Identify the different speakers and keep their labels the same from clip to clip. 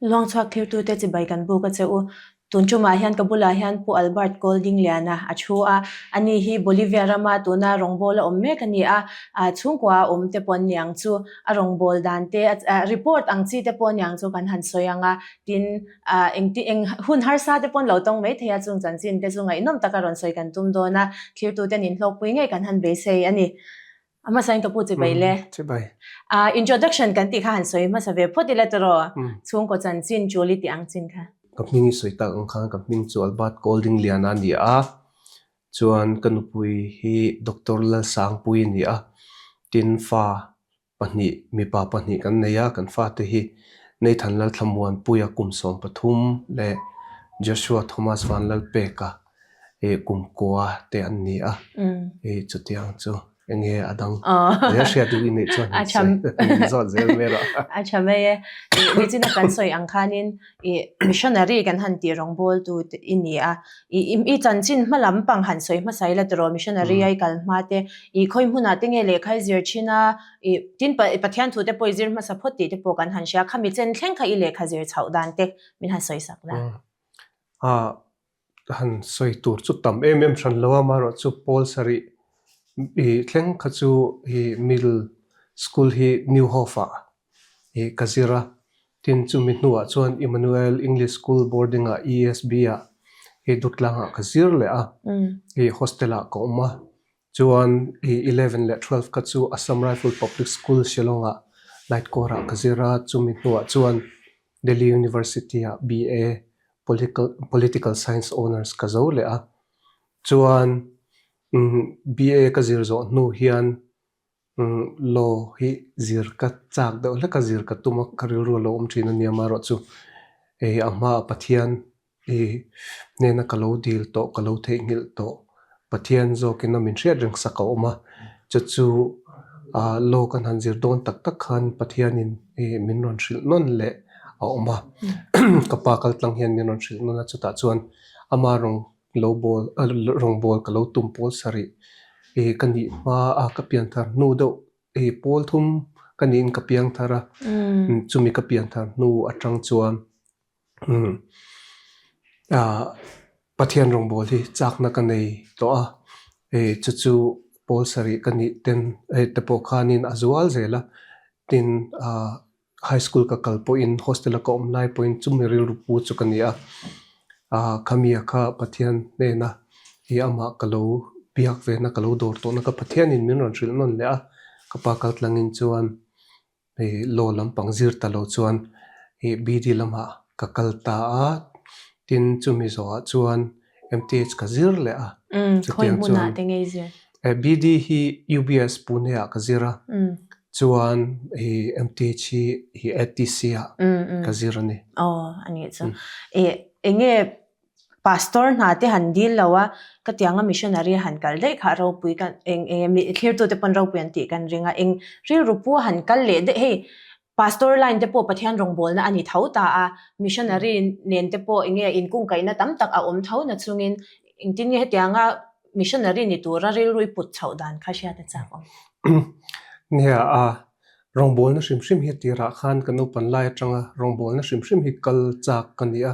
Speaker 1: Luangchhuak thirtute chibai kan buk a che u. Tun tumah hian ka bulah hian Pu Albert Kawldingliana a thu a, ani hi Bolivia rama tuna rawngbâwl a awm mek a ni a, chhungkua a awm te pawh an niang chu a rawngbâwl dan te, report ang chi te pawh aniang chu kan han sawi ang a, tin engti eng hun harsa te pawh an lo tawng mai thei a, chung chanchin te chu ngaihnawm taka rawn sawi kan tum dawn a, thlirtute nin hlawkpui ngei kan han beisei a ni. A hmasa in ka pu chibai le.
Speaker 2: Chibai.
Speaker 1: Ah introduction kan tih kha han sawi hmasa ve phawt ila tiraw? Chhungkaw chanchin Julie tih ang chin kha.
Speaker 2: Ka hming i sawi tak ang khan ka hming chu Albert Goldingliana a ni a, chuan ka nupui hi Doctor Lalsangpui a ni a, tin fa pahnih mipa pahnih kan nei a, kan fate hi Nathan Lalthlamuanpuia kum 13 leh Joshua Thomas Vanlalpeka ih kum kua te an ni a, ih chutiang chu eng nge a dang zel hriat duh i neih chuan min zawt zel mai rawh.
Speaker 1: A tha mai e. Ih nichina kan sawi ang khanin ih missionary kan han tih rawngbawltu i ni a, ih i chanchin hma lam pang han sawi hmasa ila tiraw missionary a i kal hma te ih khawi hmunah te nge lehkha i zir thin a, ih tin Pathian thu te pawh i zir hmasa phawt tih te pawh kan han hria, khami chen thleng kha i lehkha zir chhoh dan te min han sawi sak la.
Speaker 2: Ah han sawi tur chu tam em em hran lo a, amaherawhchu pawl sarih ih thleng kha chu ih middle school hi New Hope ah ih ka zir a, tin chumi hnuah chuan Emmanuel English School boarding ah ESB ah ih Dutlang ah ka zir leh a, ih hostel ah ka awm a, chuan ih eleven leh twelve kha chu Assam Rifle Public School Shillong ah Laitkawr ah ka zir a, chumi hnuah chuan Delhi University ah BA Political Science Honours ka zo leh a, chuan BA ka zir zawh hnu hian Law hi zir ka chak deuh hlek a, zir ka tum a, ka rilru a lo awm thin a nia amaherawhchu a hmaah Pathian I hnena ka lo dil tawh, ka lo theihnghilh tawh, Pathian zawkin a min hriat reng sak a awm a, chu chu law kan han zir dawn tak tak khan Pathianin min rawn hrilh nawn leh a awm a, ka pa kal tlang hian min rawn hrilh nawn a, chutah chuan ama rawng lo bawl rawng bawl ka lo tum pawl sarih ka nih hma a ka pian thar hnu deuh pawl thum ka niin ka piang thar a, chumi ka pian thar hnu atang chuan. Pathian rawngbâwl hi châkna ka nei tawh a, chu chu pawl sarih ka nih ten te pawh khanin a zual zel a, tin high school ka kal pawhin hostel a ka awm lai pawhin chumi rilru pu chu ka ni a, khami-a kha Pathian hnena i amah ka lo biak vena ka lo dawr tawhna kha Pathianin min rawn hrilh nawn leh a, ka pa kaltlangin chuan Hei law lampang zir ta lo chuan ih BD lamah ka kal ta a, tin chumi zawhah chuan MTH ka zir leh a.
Speaker 1: Khawi hmunah te ngei zir?
Speaker 2: BD hi UBS Pune ah ka zir a, chuan ih MTH hi ih ATC ah ka zir a ni.
Speaker 1: Aw a nih chu. Ih enge Pastor hna te han dil lo a, ka tianga missionary han kal daih kha ropui kan eng eng emi thlirtu te pawn ropui an tih kan ring a, eng rilru pu han kal leh daih hei Pastor line te pawh Pathian rawngbawlna a ni tho ta a, missionary nen te pawh enge inkungkaihna tam tak a awm tho na chungin engtin nge hetianga missionary ni tura rilru i put chhoh dan kha hriat a chak awm.
Speaker 2: Nia a, Rawngbawlna hrim hrim hi tirah khan ka naupan lai atanga rawngbawlna hrim hrim hi kal chak ka ni a.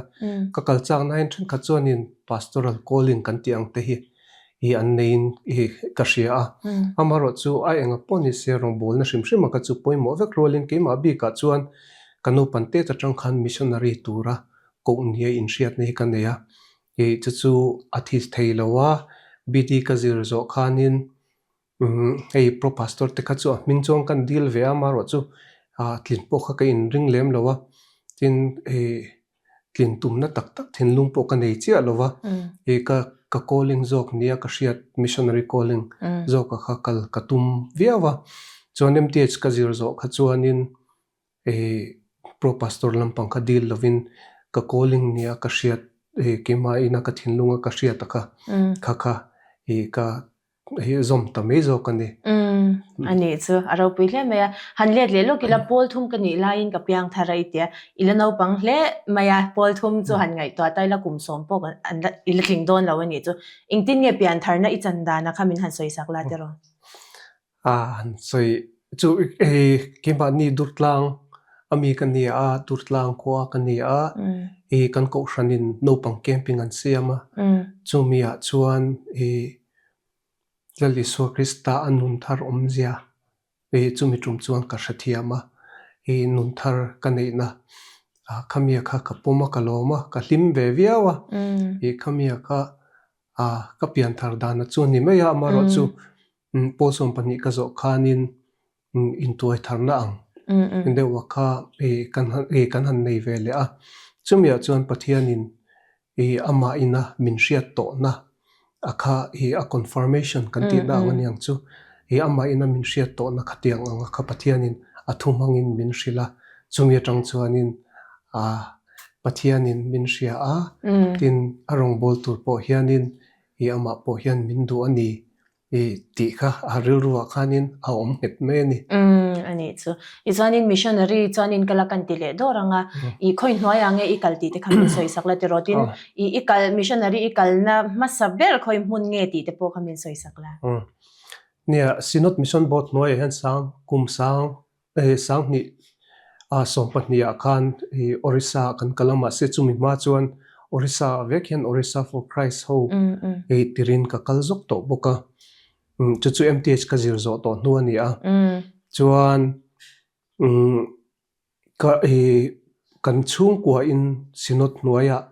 Speaker 2: Ka kal chak nain thenkhat chuanin pastoral calling kan tih ang te hi i an neiin i ka hria a. Amaherawhchu a enga pawh ni se rawngbawlna hrim hrim a ka chu pawimawh vek rualin keimah bikah chuan ka naupan tet atang khan missionary tura koh nia inhriatna hi ka nei a. I chu chu a thi thei lo a, BD ka zir zawh khanin Hei Pro Pastor te kha chu a hming chuan kan dil ve a, amaherawh chu tlin pawh kha ka inring lem lo a, tin hei tlin tumna tak tak thinlung pawh ka nei chiah lo va, hei ka ka calling zawk nia ka hriat missionary calling zawk a kha kal ka tum viau a, chuan MTH ka zir zawh kha chuanin Hei Pro Pastor lampang kha dil lovin ka calling nia ka hriat hei keimah ina ka thinlunga ka hriat a kha kha kha hei ka hei zawm ta mai zawk a ni.
Speaker 1: A nih chu a ropui hle mai a. Han let leh lawk ila pawl thum ka nih laiin ka piang thar a i tia. I la naupang hle mai a, pawl thum chu han ngaihtuah ta ila kum sawm pawh an la i la tling dawn lo a nih chu. Engtin nge pian tharna i chan dana kha min han sawi sak la tiraw?
Speaker 2: A han sawi chu hei keimahni Durtlang. ami ka ni a, Durtlang khua ka ni a, i kan kohhranin naupang camping an siam a, chumi ah chuan i Lal Isua Krista a nun thar awmzia i chumi tum chuan ka hrethiam a, i nun thar ka neihna khamia kha ka pawm a, ka lawm a, ka hlim ve viau a, i khamia kha ka pian thar dana chu a ni mai a, amaherawhchu Pawl 12 ka zawh khanin intuai tharna ang deuh a kha kan han nei ve leh a. Chumiah chuan Pathianin amah ina min hriat tawhna a kha a confirmation kan tihna ang a niang chu. Amah ina min hriat tawhna khatiang ang a kha Pathianin a thu hmangin min hrilh a. Chumi atang chuanin Pathianin min hria a, tin a rawngbâwl tur pawh hianin amah pawh hian min duh a ni I tih kha a rilruah khanin a awm nghet mai a ni.
Speaker 1: Umm a nih chu. Tichuanin missionary chuanin ka la kan ti leh dawr ang a, i khawi hnuaiah nge i kal tih te kha min sawi sak la tiraw tin i i kal missionary i kalna hmasa ber khawi hmun nge tih te pawh kha min sawi sak la.
Speaker 2: Umm nia Synod Mission Board hnuaiah hian sang kum sang 2017 ah khan Orissa ah kan kal a, mahse chumi hma chuan Orissa ah vek hian Orissa for Christ ho tirin ka kal zawk tawh bawk a, chu chu MTH ka zir zawh tawh hnu a ni a, chuan ka kan chhungkua in Synod hnuaiah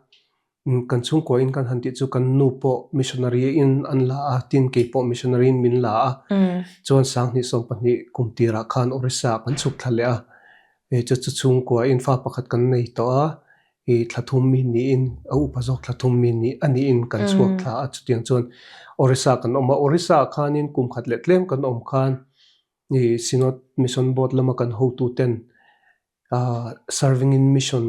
Speaker 2: Kan chhungkua in kan han tih chu kan nu pawh missionary in an la a, tin kei pawh missionary in min la a. Chuan 2012 kum tirah khan Orissa ah kan chhuk thla leh a. Chu chu chhungkua in fa pakhat kan nei tawh a, i thla thum mi niin a upa zawk thla thum mi ni a niin kan chhuak thla a. Chutiang chuan Orissa ah kan awm a, Orissa ah khanin kum khat leh tlem kan awm khan i Synod Mission Board lama kan hotuten Serving in Mission,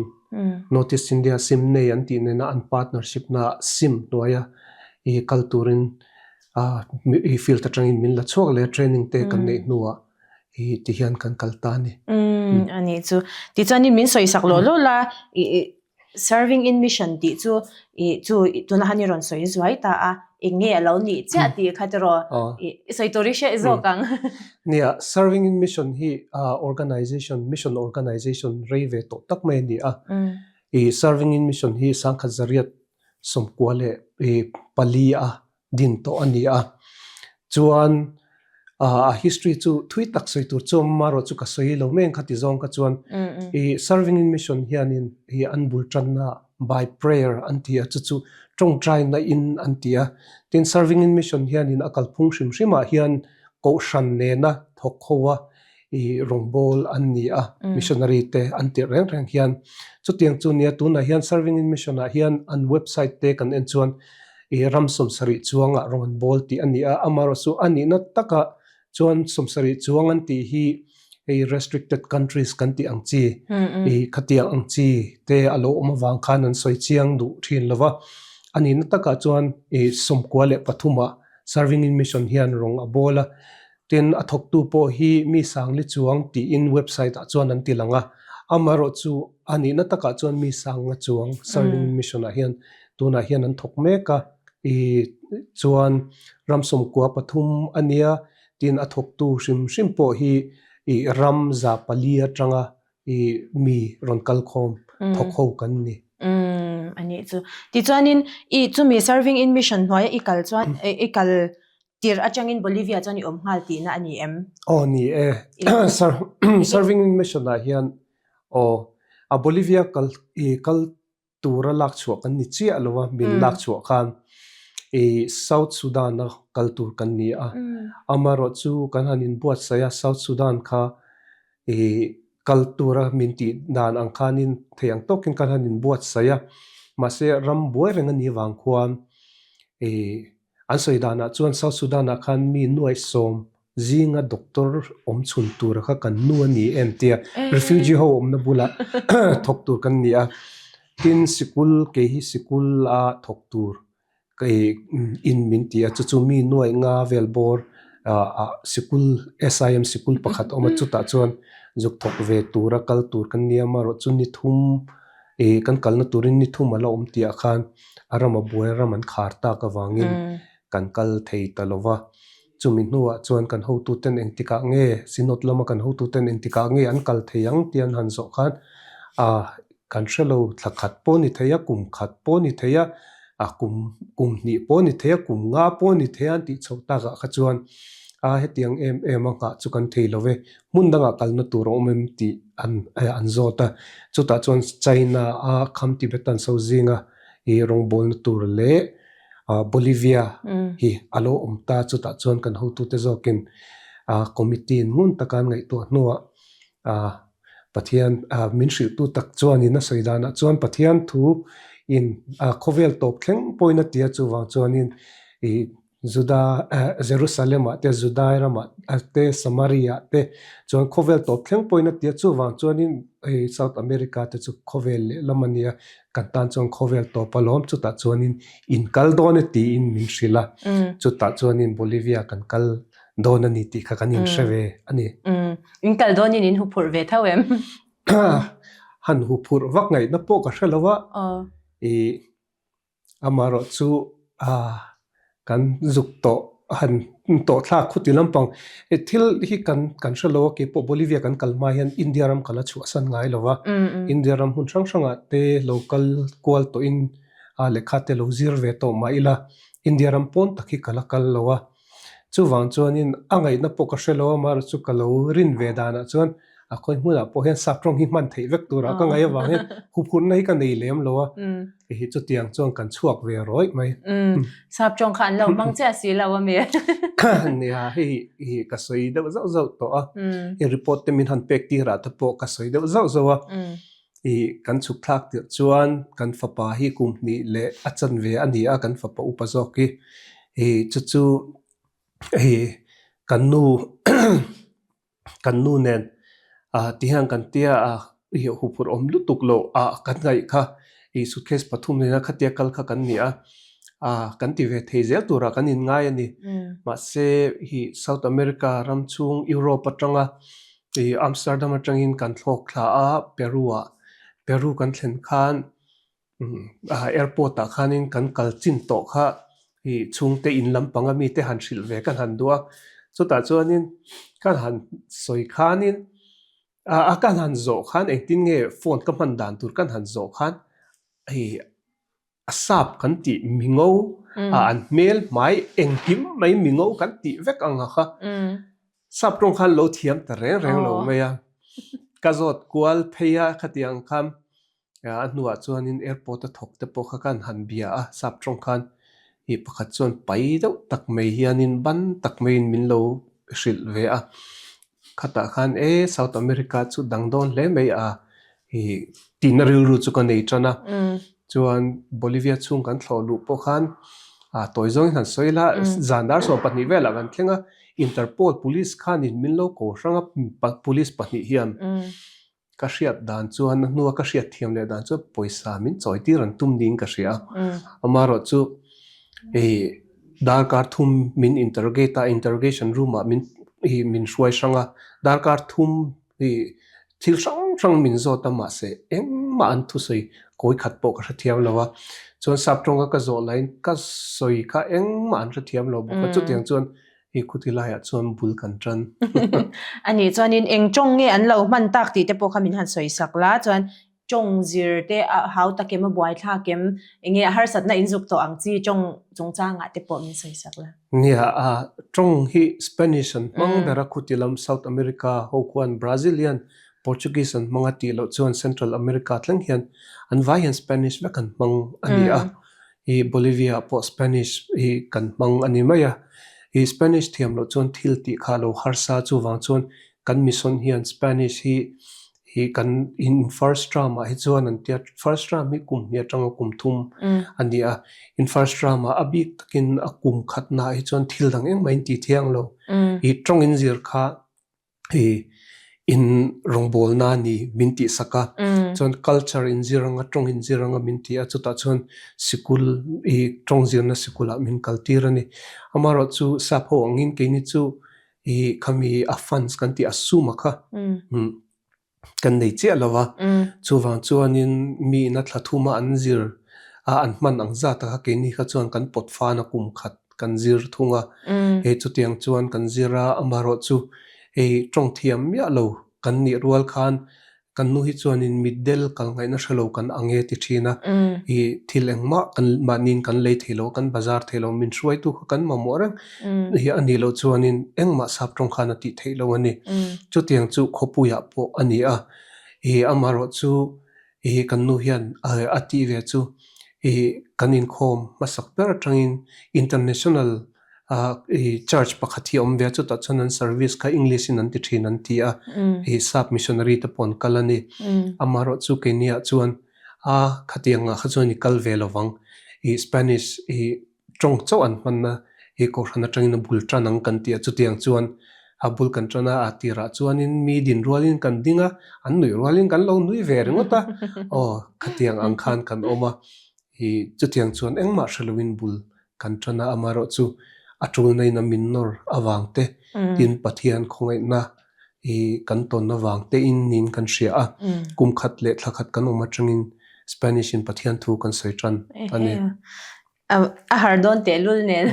Speaker 2: North East India sim nei an tih nena an partnership na sim hnuaia i kal turin i field atangin min la chhuak leh a training te kan neih hnuah i ti hian kan kal ta a ni.
Speaker 1: A nih chu. Tichuanin min sawisak lawh lawh la i Serving in Mission tih chu i chu tunah han i rawn sawi zuai ta a, eng nge a lo nih chiah tih kha tiraw i sawi tur i hriat zawk ang.
Speaker 2: Nia, Serving in Mission hi organization, mission organization rei ve tawh tak mai a ni a. I Serving in Mission hi 1994 a din tawh a ni a. Chuan a history chu thui tak sawi tur chu amaherawh chu ka sawi lo mai ang kha ti zawng kha chuan i serving in mission hianin i an bul tanna by prayer an ti a chu chu tawngtaina in an ti a. Tin serving in mission hianin a kalphung hrim hrimah hian kohhran nena thawk ho a i rawngbâwl an ni a, missionary te an tirh reng reng hian. Chutiang chu nia tunah hian Serving in Mission ah hian an website te kan en chuan i ram 70 chuangah rawn an bâwl tih a ni a, amaherawhchu a nihna takah chuan 70 chuang an tih hi hei restricted countries kan tih ang chi i khatiang ang chi te a lo awm avang khan an sawi chiang duh thin lo va, a nihna takah chuan i 93 ah Serving in Mission hian rawng a bâwl a. Tin, a thawktu pawh hi mi sangli chuang tiin website ah chuan an ti lang a, amaherawh chu a nihna takah chuan mi sanga chuang Serving Mission ah hian tunah hian an thawk mek a, i chuan ram 13 a nia, tin a thawktu hrim hrim pawh hi i ram 400 atanga i mi rawn kal khawm thawk ho kan ni.
Speaker 1: Umm a nih chu. Tichuanin i chumi Serving in Mission hnuaia i kal chuan i kal Tir atangin Bolivia chuan i awm nghal tihna a ni em?
Speaker 2: Aw ni e. Serving in Mission ah hian aw a Bolivia kal i kal tura lak chhuah kan ni chiah lo a, min lak chhuah khan i South Sudan a kal tur kan ni a. Amaherawh chu kan han inbuatsaih a, South Sudan kha i kal tura min tih dan ang khanin thei ang tawkin kan han inbuatsaih a. Mahse ram buai reng a nih avang khuan i An sawi danah chuan South Sudan-ah khan mi 10,000 zinga doctor awm chhun tura kha kan nu a ni em tia refugee ho awmna bulah thawk tur kan ni a. Tin, sikul kei hi sikul a thawk tur kei in min ti a, chu chu mi 5,000 vel bawr ah sikul SIM sikul pakhat a awm a, chutah chuan zuk thawk ve tura kal tur kan ni a, amaherawhchu chu ni thum Ih kan kalna turin ni thum a la awm tih ah khan a ram a buai a ram an khar tak avangin kan kal thei ta lo va. Chumi hnuah chuan kan hotuten engtikah nge Synod lama kan hotuten engtikah nge an kal thei ang tih an han zawh khan kan hre lo, thla khat pawh ni thei a, kum khat pawh ni thei a, a kum kum hnih pawh ni thei a, kum nga pawh ni thei a an tih chhoh takah kha chuan a hetiang em em a nghah chu kan thei lo ve, hmun dangah kalna tur a awm em tih an an zawt a, chutah chuan China a Kham Tibetan so zinga i rawngbawlna tur leh Bolivia hi a lo awm ta, chutah chuan kan hotute zawkin committee in ngun taka an ngaihtuah hnuah Pathian min hrilhtu tak chuanin a sawi danah chuan Pathian thu in khawvel tawp thleng pawhin a ti a, chuvang chuanin i Juda Jerusalem-ah te Judai ramah te Samaria-ah te chuan khawvel tawp thleng pawhin a ti a, chuvang chuanin hei South America te chu khawvel lehlam a nia, kan tan chuan khawvel tawp alawm, chutah chuanin in kal dawn e tiin min hrilh a, chutah chuanin Bolivia kan kal dawn a ni tih kha kan inhre ve a ni.
Speaker 1: In kal dawnin in huphurh ve tho em?
Speaker 2: Han huphurh vak ngaihna pawh ka hre lo a, i amaherawh chu kan zuk tawh han tawh thlak khuti lampang i thil hi kan kan hre lo a, keipawh Bolivia kan kal hma hian India ram ka la chhuahsan ngai lo a, India ram hmun hrang hrangah te lo kal kual tawhin lehkha te lo zir ve tawh mah ila India ram pawn tak hi ka la kal lo a. Chuvang chuanin a ngaihna pawh ka hre lo a, amaherawh chu ka lo rin ve danah chuan a khawi hmunah pawh hian sap tawng hi hman theih vek turah ka ngaih avang hian huphurhna hi ka nei lem lo a, hei hi chutiang chuan kan chhuak ve rawih mai.
Speaker 1: Sap tawng kha an lo hmang chiah si lo a mi?
Speaker 2: Nia, hei hi ka sawi deuh zauh zauh tawh a, i report te min han pek tirah te pawh ka sawi deuh zauh zauh a. I kan chhuk thlak tirh chuan kan fapa hi kum hnih leh a chanve a ni a, kan fapa upa zawk hi. I chu chu hei kan nu kan nu nen ah ti hian kan tia a i huphurh awm lutuk loh ah kan ngaih kha i suitcase pathum nena khatia kal kha kan ni a, ah kan ti ve thei zel turah kan inngai a ni. Mahse hi South America ram chhung Europe atanga I Amsterdam atangin kan thlawk thla a, Peru ah. Peru kan thlen khan airport ah khanin kan kal chin tawh kha i chhungte in lampang a mite han hrilh ve kan han duh a. Chutah chuanin kan han sawi khanin a kan han zawh khan engtin nge phone ka hman dan tur kan han zawh khan i A sap kan tih mingo a an hmel hmai engkim mai mingo kan tih vek ang a kha. Sap tawng khan lo thiam ta reng reng lo mai a. Ka zawt kual phei a khatiang khan a hnuah chuanin airport a thawk te pawh kha kan han bia a sap tawng khan hi pakhat chuan pai deuh tak mai hianin ban tak maiin min lo hrilh ve a. Khatah khan e South America chu dang dawn hle mai a i tihna rilru chu ka nei tan a. Chuan Bolivia chhung kan thlawh luh pawh khan ah tawi zawngin han sawi ila zan dar 12 velah kan thleng a, Interpol police khanin min lo ko hrang a police pahnih hian Ka hriat dan chuan a hnua ka hriat thiam leh dan chuan pawisa min chawi tir an tum niin ka hria a. Amaherawh chu hei darkar thum min interrogate a, interrogation room ah min hi min hruai hrang a, darkar thum hi thil hrang hrang min zawt a mahse engmah an thusawi kawi khat pawh ka hrethiam lo a. Chuan sap tawnga ka zawh laiin ka sawi kha engmah an hrethiam lo bawk a, chutiang chuan Hei khuti laiah chuan bul kan tan.
Speaker 1: A nih chuanin eng tawng nge an lo hman tak tih te pawh kha min han sawi sak la, chuan tawng zir te a hau tak em a buai thlak em, enge a harsatna in zuk tawh ang chi tawng chungchangah te pawh min sawi sak la.
Speaker 2: Nia, a tawng hi Spanish an hmang ber a, khuti lam South America ho khuan Brazilian, Portuguese an hmang a tih loh chuan Central America thleng hian an vai hian Spanish vek an hmang a ni a. Hi Bolivia ah pawh Spanish hi kan hmang a ni mai a. Hi Spanish thiam loh chuan thil tih kha lo harsa chuvang chuan kan mission hian Spanish hi hi kan in first term ah hi chuan an tia first term hi kum hnih atanga kum thum a ni a. In first term ah a bik takin a kum khatna ah hi chuan thil dang engmah in ti thiang lo. Hi tawng in zir kha Hei in rawngbawlna a ni min tih sak a, chuan culture in zir anga tawng in zir anga min ti a, chutah chuan sikul i tawng zirna sikulah min kal tir a ni. Amaherawh chu sap ho angin keini chu i khami a funds kan tih a sum a kha kan nei chiah lo va, chuvang chuanin mi ina thla thuma an zir a an hman ang zat a kha keini kha chuan kan pawt fan a kum khat. kan zir thung a. Hei chutiang chuan kan zir a, amaherawhchu hei tawng thiam miah lo kan nih rual khan kan nu hi chuanin mitdel kal ngaihna hre lo kan ang e ti thin a. I thil engmah kan mahniin kan lei thei lo a, kan bazar thei lo, min hruaitu kha kan mamawh reng hi a nih loh chuanin engmah sap tawng khan a tih theih lo a ni. Chutiang chu khawpuiah pawh a ni a. I amaherawhchu I kan nu hian a tih ve chu i kan inkhawm hmasak ber atangin international i church pakhat hi a awm ve a, chutah chuan an service kha English in an ti thin an ti a, i sap missionary te pawh an kal a ni. Amaherawh chu keiniah chuan a khatiang ah kha chuan i kal ve lovang i Spanish i Tawng chauh an hmanna hi Kohhran atangin a bul tan ang kan ti a, chutiang chuan a bul kan tan a, a tirah chuanin mi din rualin kan ding a, an nuih rualin kan lo nui ve ringawt a, aw khatiang ang khan kan awm a, i chutiang chuan engmah hre loin bul kan tan a, amaherawhchu a tulna in a min nawr avang te, tin Pathian khawngaihna i kan tawn avang te in niin kan hria a, kum khat leh thla khat kan awm atangin Spanish in Pathian thu kan sawi tan a ni.
Speaker 1: A har dawn tehlul nen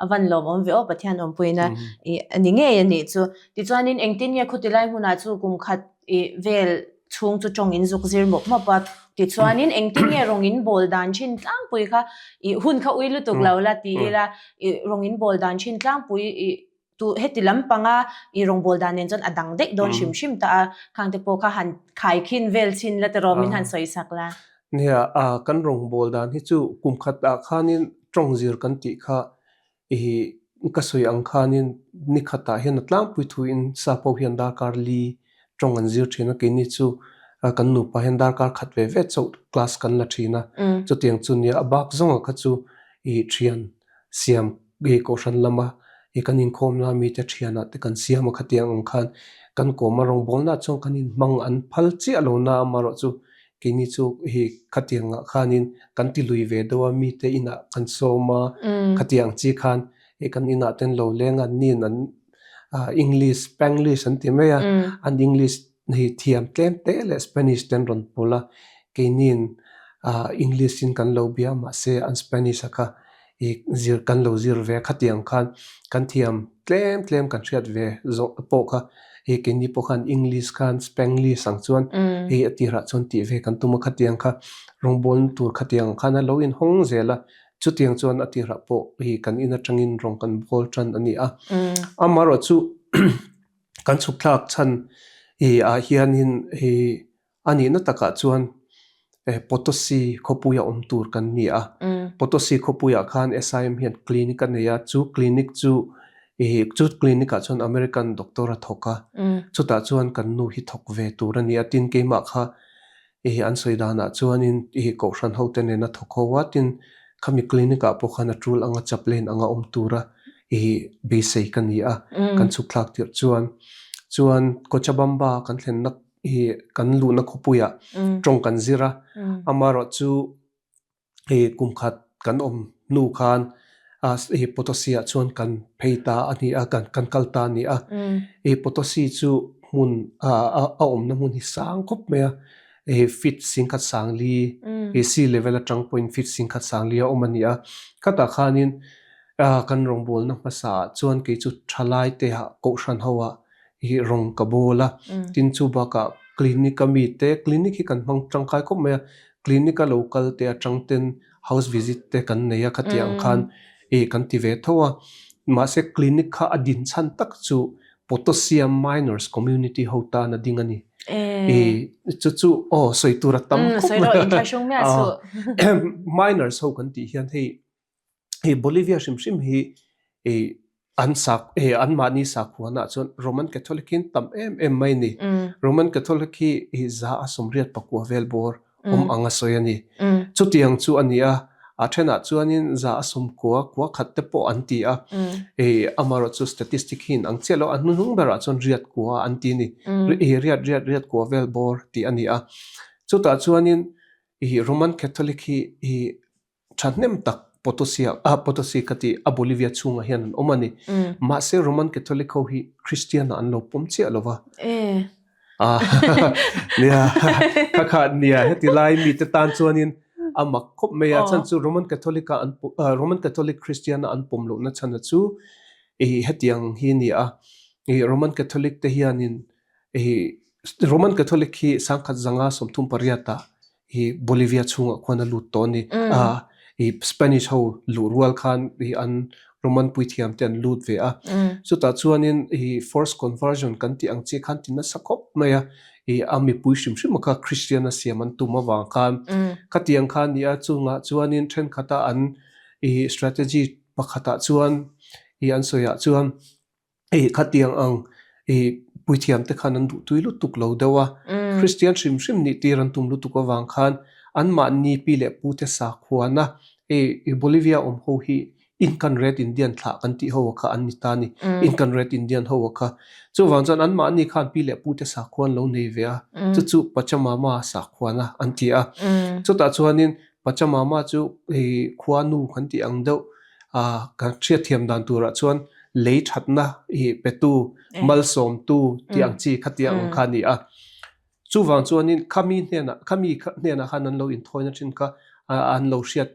Speaker 1: a van lawmawm ve aw Pathian awmpuina i a ni ngei a nih chu. Tichuanin engtin nge khuti lai hmunah chu kum khat i vel chhung chu tawng in zuk zir mawp mawp a. Tichuanin engtin nge rawng in bawl dan thin tlangpui kha i hun kha ui lutuk lo la ti ila i rawng in bawl dan thin tlangpui i Tu heti lampanga i rawngbâwl dan nen chuan a dang daih dawn hrim hrim ta a, khangte pawh kha han khaikhin vel chhin la tiraw min han sawi sak la.
Speaker 2: Nia, kan rawngbâwl dan hi chu kum khat ah khanin tawng zir kan tih kha i ka sawi ang khanin ni khatah hian a tlangpui thuin sap ho hian darkar li tawng an zir thin a, keini chu kan nupa hian darkar khat ve ve chauh class kan la thin a, chutiang chu nia a bak zawnga kha chu i thian siam i kohhran lama i kan inkhawmna mite thianah te kan siam a khatiang ang khan kan kawm a rawngbawlna chuan kan inhmang an phal chiah lo na amaherawh chu keini chu hi khatiang ah khanin kan ti lui ve deuh a mite inah kan sawm a khatiang chi khan i kan inah ten lo leng a nin an English Spanglish an ti mai a an English hi thiam tlem te leh Spanish te an rawn pawlh a keiniin English in kan lo bia mahse an Spanish a kha i zir kan lo zir ve a khatiang khan kan thiam tlem tlem kan hriat ve zawh pawh kha hei keini pawh khan English khan Spanglish ang chuan hei a tirah chuan tih ve kan tum a khatiang kha rawngbawlna tur khatiang khan a lo inhawng zel a chutiang chuan a tirah pawh hei kan in atangin rawng kan bawl tan a ni a amaherawh chu kan chhuk thlak chhan ih ah hianin hei A nihna takah chuan Potosi khawpuia awm tur kan ni a. Potosi khawpuiah khan SIM hian clinic a nei a, chu clinic chu chu clinic ah chuan American doctor a thawk a, chutah chuan kan nu hi thawk ve tur a ni a, tin keimah kha an sawi danah chuanin Kohhran hote nena thawk ho a, tin khami clinic ah pawh khan a tul anga chaplain anga awm tura beisei ka ni a, kan chhuk thlak tirh chuan chuan Cochabamba kan thlenna hi kan luhna khawpuiah tawng kan zir a, amaherawh chu hei kum khat kan awm hnu khan hei Potosi ah chuan kan phei ta a ni a, kan kal ta a ni a. Hei Potosi chu hmun a awmna hmun hi sang khawp mai a, hei feet singkhat sangli hei sea level atang pawhin feet singkhat sangli a awm a ni a. Khatah khanin kan rawngbawlna hmasa ah chuan kei chu thalai te ah kohhran ho ah hi rawng ka bawl a, tin chu bakah clinic a mi te, clinic hi kan hmang tangkai khawp mai a, clinic a lo kal te atang ten house visit te kan nei a khatiang ang khan ih kan ti ve tho a, mahse clinic kha a din chhan tak chu Potosia Miners Community ho tan a ding a ni. Ih chu chu aw sawi tur a tam khawp mai a, miners ho kan tih hian hei hei Bolivia hrim hrim hi ih an sak eh an mahni sakhuanah chuan Roman Catholic hi an tam em em mai a ni. Roman Catholic hi ih za a sawmriat pakua vel bawr awm ang a sawi a ni. Chutiang chu a ni a, a thenah chuanin za a sawmkua kua khat te pawh an ti a, ih amaherawh chu statistic hi in ang chiah lo a, hnuhnung berah chuan riat kua an ti a ni. Ih riat riat riat kua vel bawr tih a ni a. Chutah chuanin ih Roman Catholic hi ih Thahnem tak Potosi ah Potosi ka tih a Bolivia chhungah hian an awm a ni. Mahse Roman Catholic ho hi Christian ah an lo pawm chiah lo va. Nia, kha kha nia heti lai mite tan chuanin. A mak khawp mai a, chhan chu Roman Catholic a an Roman Catholic Christian a an pawm lohna chhan a chu i hetiang hi a ni a, i Roman Catholic te hianin i Roman Catholic hi sangkhat zanga 38 ah i Bolivia chhungah khuan a lut tawh a ni. A i Spanish ho luh rual khan i an Roman puithiam te an lut ve a. Chutah chuanin i forced conversion kan tih ang chi khan ti nasa khawp mai a. I a mipui hrim hrim a kha Christian a siam an tum avang khan khatiang kha a ni a. Chungah chuanin thenkhat a an i strategy pakhatah chuan i an sawiah chuan Hei khatiang ang i puithiam te khan an duhtui lutuk lo deuh a, Kristian hrim hrim nih tir an tum lutuk avang khan anmahni pi leh pu te sakhuana hei i Bolivia awm ho hi Incan Red Indian thlah kan tih ho a kha an ni ta a ni, Incan Red Indian ho a kha. Chuvang chuan anmahni khan pi leh pu te sakhua an lo nei ve a, chu chu Pachamama sakhuana an ti a. Chutah chuanin Pachamama chu hei khuanu kan tih ang deuh Kan hriatthiam dan turah chuan lei thatna i petu, malsawmtu tih ang chi kha tih ang kha a ni a. Chuvang chuanin khami hnenah khami hnenah khan an lo inthawina thin kha an lo hriat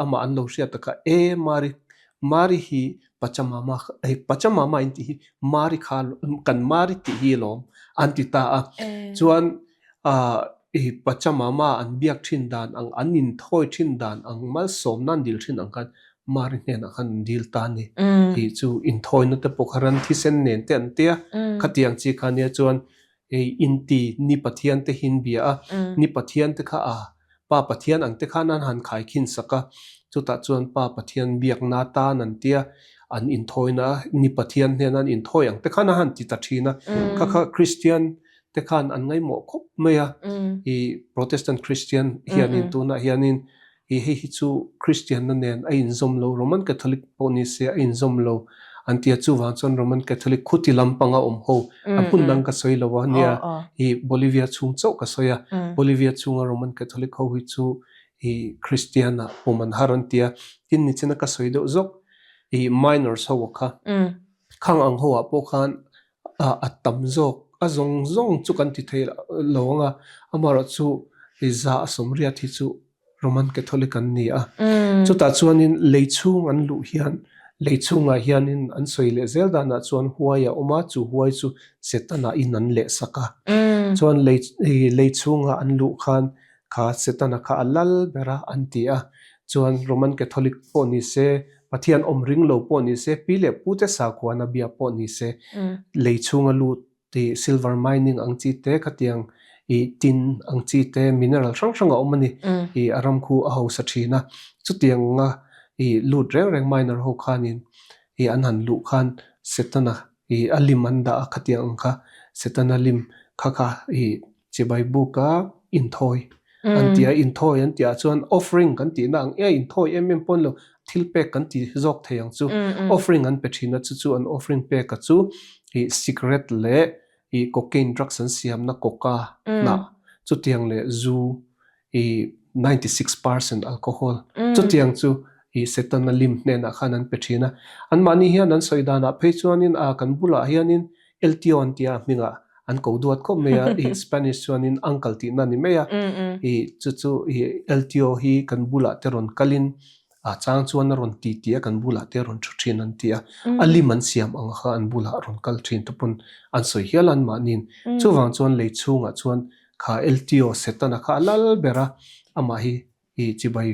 Speaker 2: amah an lo hriat tak kha e Mari Mari hi Pachamama hei Pachamama in tih hi Mari kha kan Mari tih hi alawm an ti ta a. Chuan I Pachamama an biak thin dan ang, an inthawi thin dan ang, malsawmna an dil thin ang khan Mari hnenah khan an dil ta a ni. Tih chu inthawina te pawh kha ran thisen nen te an tia, khatiang chi kha nia chuan hei inti ni Pathian te hi an bia a, ni Pathian te kha a Pa Pathian ang te khan an han khaikhin sak a, chutah chuan Pa Pathian biakna tan an tia, an inthawina ni Pathian hnena an inthawi ang te khan a han ti ta thin a, kha kha Kristian te khan an ngaihmawh khawp mai a, i Protestant Christian hianin tunah hianin i hei hi chu Christian-na nen a inzawm lo, Roman Catholic pawh ni se a inzawm lo an ti a, chuvang chuan Roman Catholic khuti lampanga awm ho, a hmun dang ka sawi lo a nia, i Bolivia chhung chauh ka sawi a, Bolivia chhunga Roman Catholic ho hi chu i Christian-ah pawm an har an ti a, tin nichina ka sawi deuh zawk i minors ho kha, khang ang ho ah pawh khan a tam zawk a zawng zawng chu kan ti thei lo ang a, amaherawh chu hei za a sawmriat hi chu Roman Catholic an ni a, chutah chuanin lei chhung an luh hian lei chhungah hianin an sawi leh zel danah chuan huai a awm a, chu huai chu Setana in an leh sak a, chuan lei lei chhunga an luh khan kha Setana kha a lal ber a an ti a, chuan Roman Catholic pawh ni se Pathian awm ring lo pawh ni se, pi leh pute sakhuana bia pawh ni se, lei chhunga lut tih silver mining ang chi te khatiang ih tin ang chi te mineral hrang hrang a awm a ni. Ih a ram khu a hausa thin a, chutianga ih lut reng reng miner ho khanin ih an han luh khan Setana ih a lim an dah a khatiang ang kha Setana lim kha kha ih Chibai buka inthawi an ti a, inthawi an tihah chuan offering kan tihna ang e, inthawi em em pawn lo thil pek kan ti zawk thei ang chu. Offering an pe thin a, chu chu an offering peka chu ih cigarette leh ih cocaine drugs an siamna coca hnah chutiang leh zu ih 96% alcohol chutiang chu ih Setana lim hnenah khan an pe thin a. Anmahni hian an sawi danah phei chuanin a kan bulah hianin Eltio an tia hmingah an ko duat khawp mai a, ih Spanish chuanin uncle tihna a ni mai a, ih chu chu ih Eltio hi kan bulah te rawn kalin a chang chuan a rawn ti ti a kan bulah te rawn thu thin an ti a, a lim an siam ang kha an bulah rawn kal thin te pawn an sawi hial a anmahniin. Chuvang chuan lei chhungah chuan kha Eltio Setana kha a lal ber a, amah hi i chibai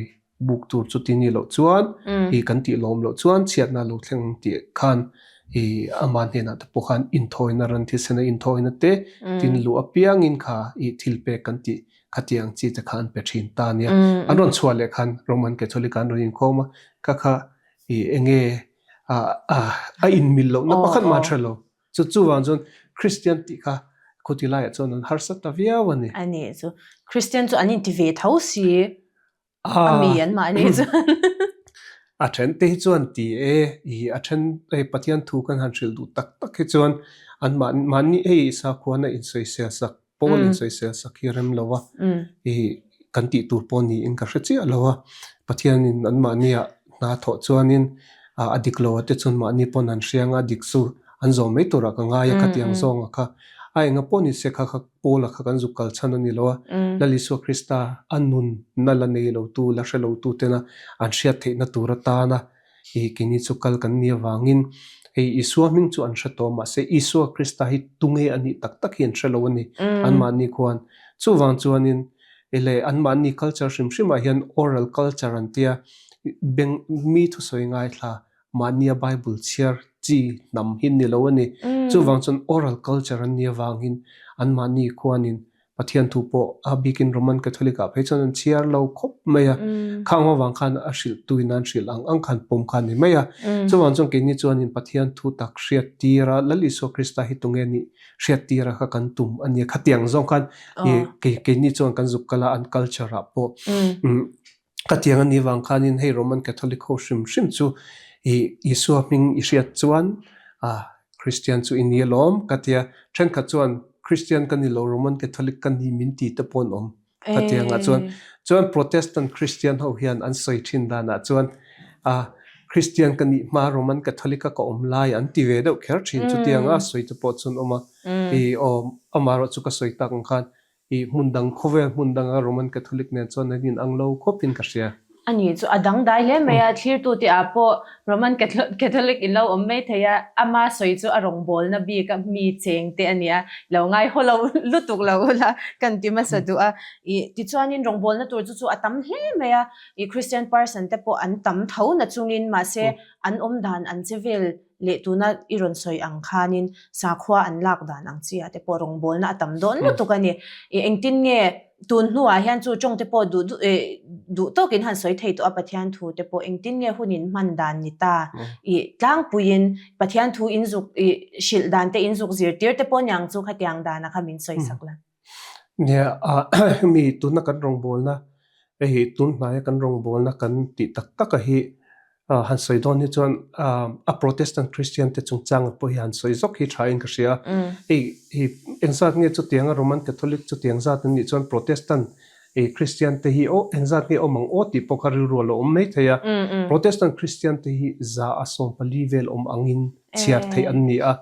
Speaker 2: buk tur chu ti ni loh chuan i kan tih lawm loh chuan chhiatna lo thleng tih khan i ama hnenah te pawh khan inthawina ran thisena inthawina te tin luh apiangin kha i thil pek kan tih khatiang chi te kha an pe thin ta nia. An rawn chhuah leh khan Roman Catholic ah an rawn inkhawm a, kha kha i enge a inmil lohna pakhat mah hre lo. Chu chuvang chuan Kristian tih kha khuti laiah chuan an harsa ta viau a ni.
Speaker 1: A ni chu. Kristian chu an inti ve tho si a mi an mahni chuan.
Speaker 2: A then te hi chuan ti e, i a then hei Pathian thu kan han hrilh duh tak tak hi chuan an mahni hei sakhuana insawisel sak Paul in sawisel sak hi rem lo a, i kan tih tur pawh niin ka hre chiah lo a, Pathianin anmahnia hna thawh chuanin a dik lo a te chuan mahni pawn an hriang a, dik chu an zawm mai turah ka ngai a khatiang zawnga kha. A enga pawh ni se kha kha Paula kha kan zuk kal chhan a ni lo a, Lal Isua Krista a nunna la nei lotu, la hre lotu tena an hriat theihna tur atana i keini chu kal kan nih avangin hei Isua hming chu an hre tawh mahse Isua Krista hi tunge a nih tak tak hi an hre lo a ni anmahni khuan. Chuvang chuanin i leh anmahni culture hrim hrimah hian oral culture an tia beng mi thusawi ngaithla mahnia Bible chhiar chi hnam hi ni lo a ni. Chuvang chuan oral culture an nih avangin anmahni khuanin Pathian thu pawh a bikin Roman Catholic ah phei chuan an chhiar lo khawp mai a. Khang avang khan a hrilh tuin an hrilh ang ang khan pawm kha a ni mai a. Chuvang chuan keini chuanin Pathian thu tak hriat tir a, Lal Isua Krista hi tunge nih hriat tir a kha kan tum a nia. Khatiang zawng khan keini chuan kan zuk kal a an culture ah pawh. Khatiang a nih vang khanin hei Roman Catholic ho hrim hrim chu i Isua hming i hriat chuan ah Christian chu i ni alawm ka tia. Thenkhat chuan Christian ka ni lo Roman Catholic ka ni min ti te pawh an awm khatiang ah chuan. Chuan Protestant Christian ho hian an sawi thin danah chuan ah Christian ka nih hma Roman Catholic a ka awm lai an ti ve deuh kher thin chutiang a sawi te pawh chu an awm a. I aw amaherawh chu ka sawi tak ang khan I hmun dang khawvel hmun danga Roman Catholic nen chuan an inang lo khawpin ka hria.
Speaker 1: A ni chu a dang dai hle mai a, thlirtute ah pawh Roman Catholic in lo awm mai thei a, ama sawi chu a rawngbawlna bik a mi cheng te a nia, lo ngai haw lo lutuk lo ula kan ti hmasa duh a. I tichuanin rawngbawlna tur chu chu a tam hle mai a, i Christian person te pawh an tam tho na chungin mahse an awm dan an che vel leh tuna i rawn sawi ang khanin sakhua an lak dan ang chi ah te pawh rawngbawlna a tam dawn lutuk a ni. I engtin nge tun hnuah hian chu tawng te pawh duh duh eh duh tawkin han sawi thei tawh a Pathian thu te pawh engtin nge hun in hman dan ni ta i tlangpuiin Pathian thu in zuk i hrilh dan te in zuk zirtir te pawh niang chu khatiang dana kha min sawi sak la.
Speaker 2: Nia hemi tuna kan rawngbawlna hei tun hnaia kan rawngbawlna kan tih tak tak a hi han sawi dawn hi chuan a Protestant Christian te chungchang pawh hi han sawi zawk hi tha in ka hria. Hei hi engzat nge chutianga Roman Catholic chutiang zat an nih chuan Protestant Christian te hi aw engzat nge awm ang aw tih pawh kha rilru a lo awm mai thei a. Protestant Christian te hi za a 14 vel awm angin chhiar theih an ni a.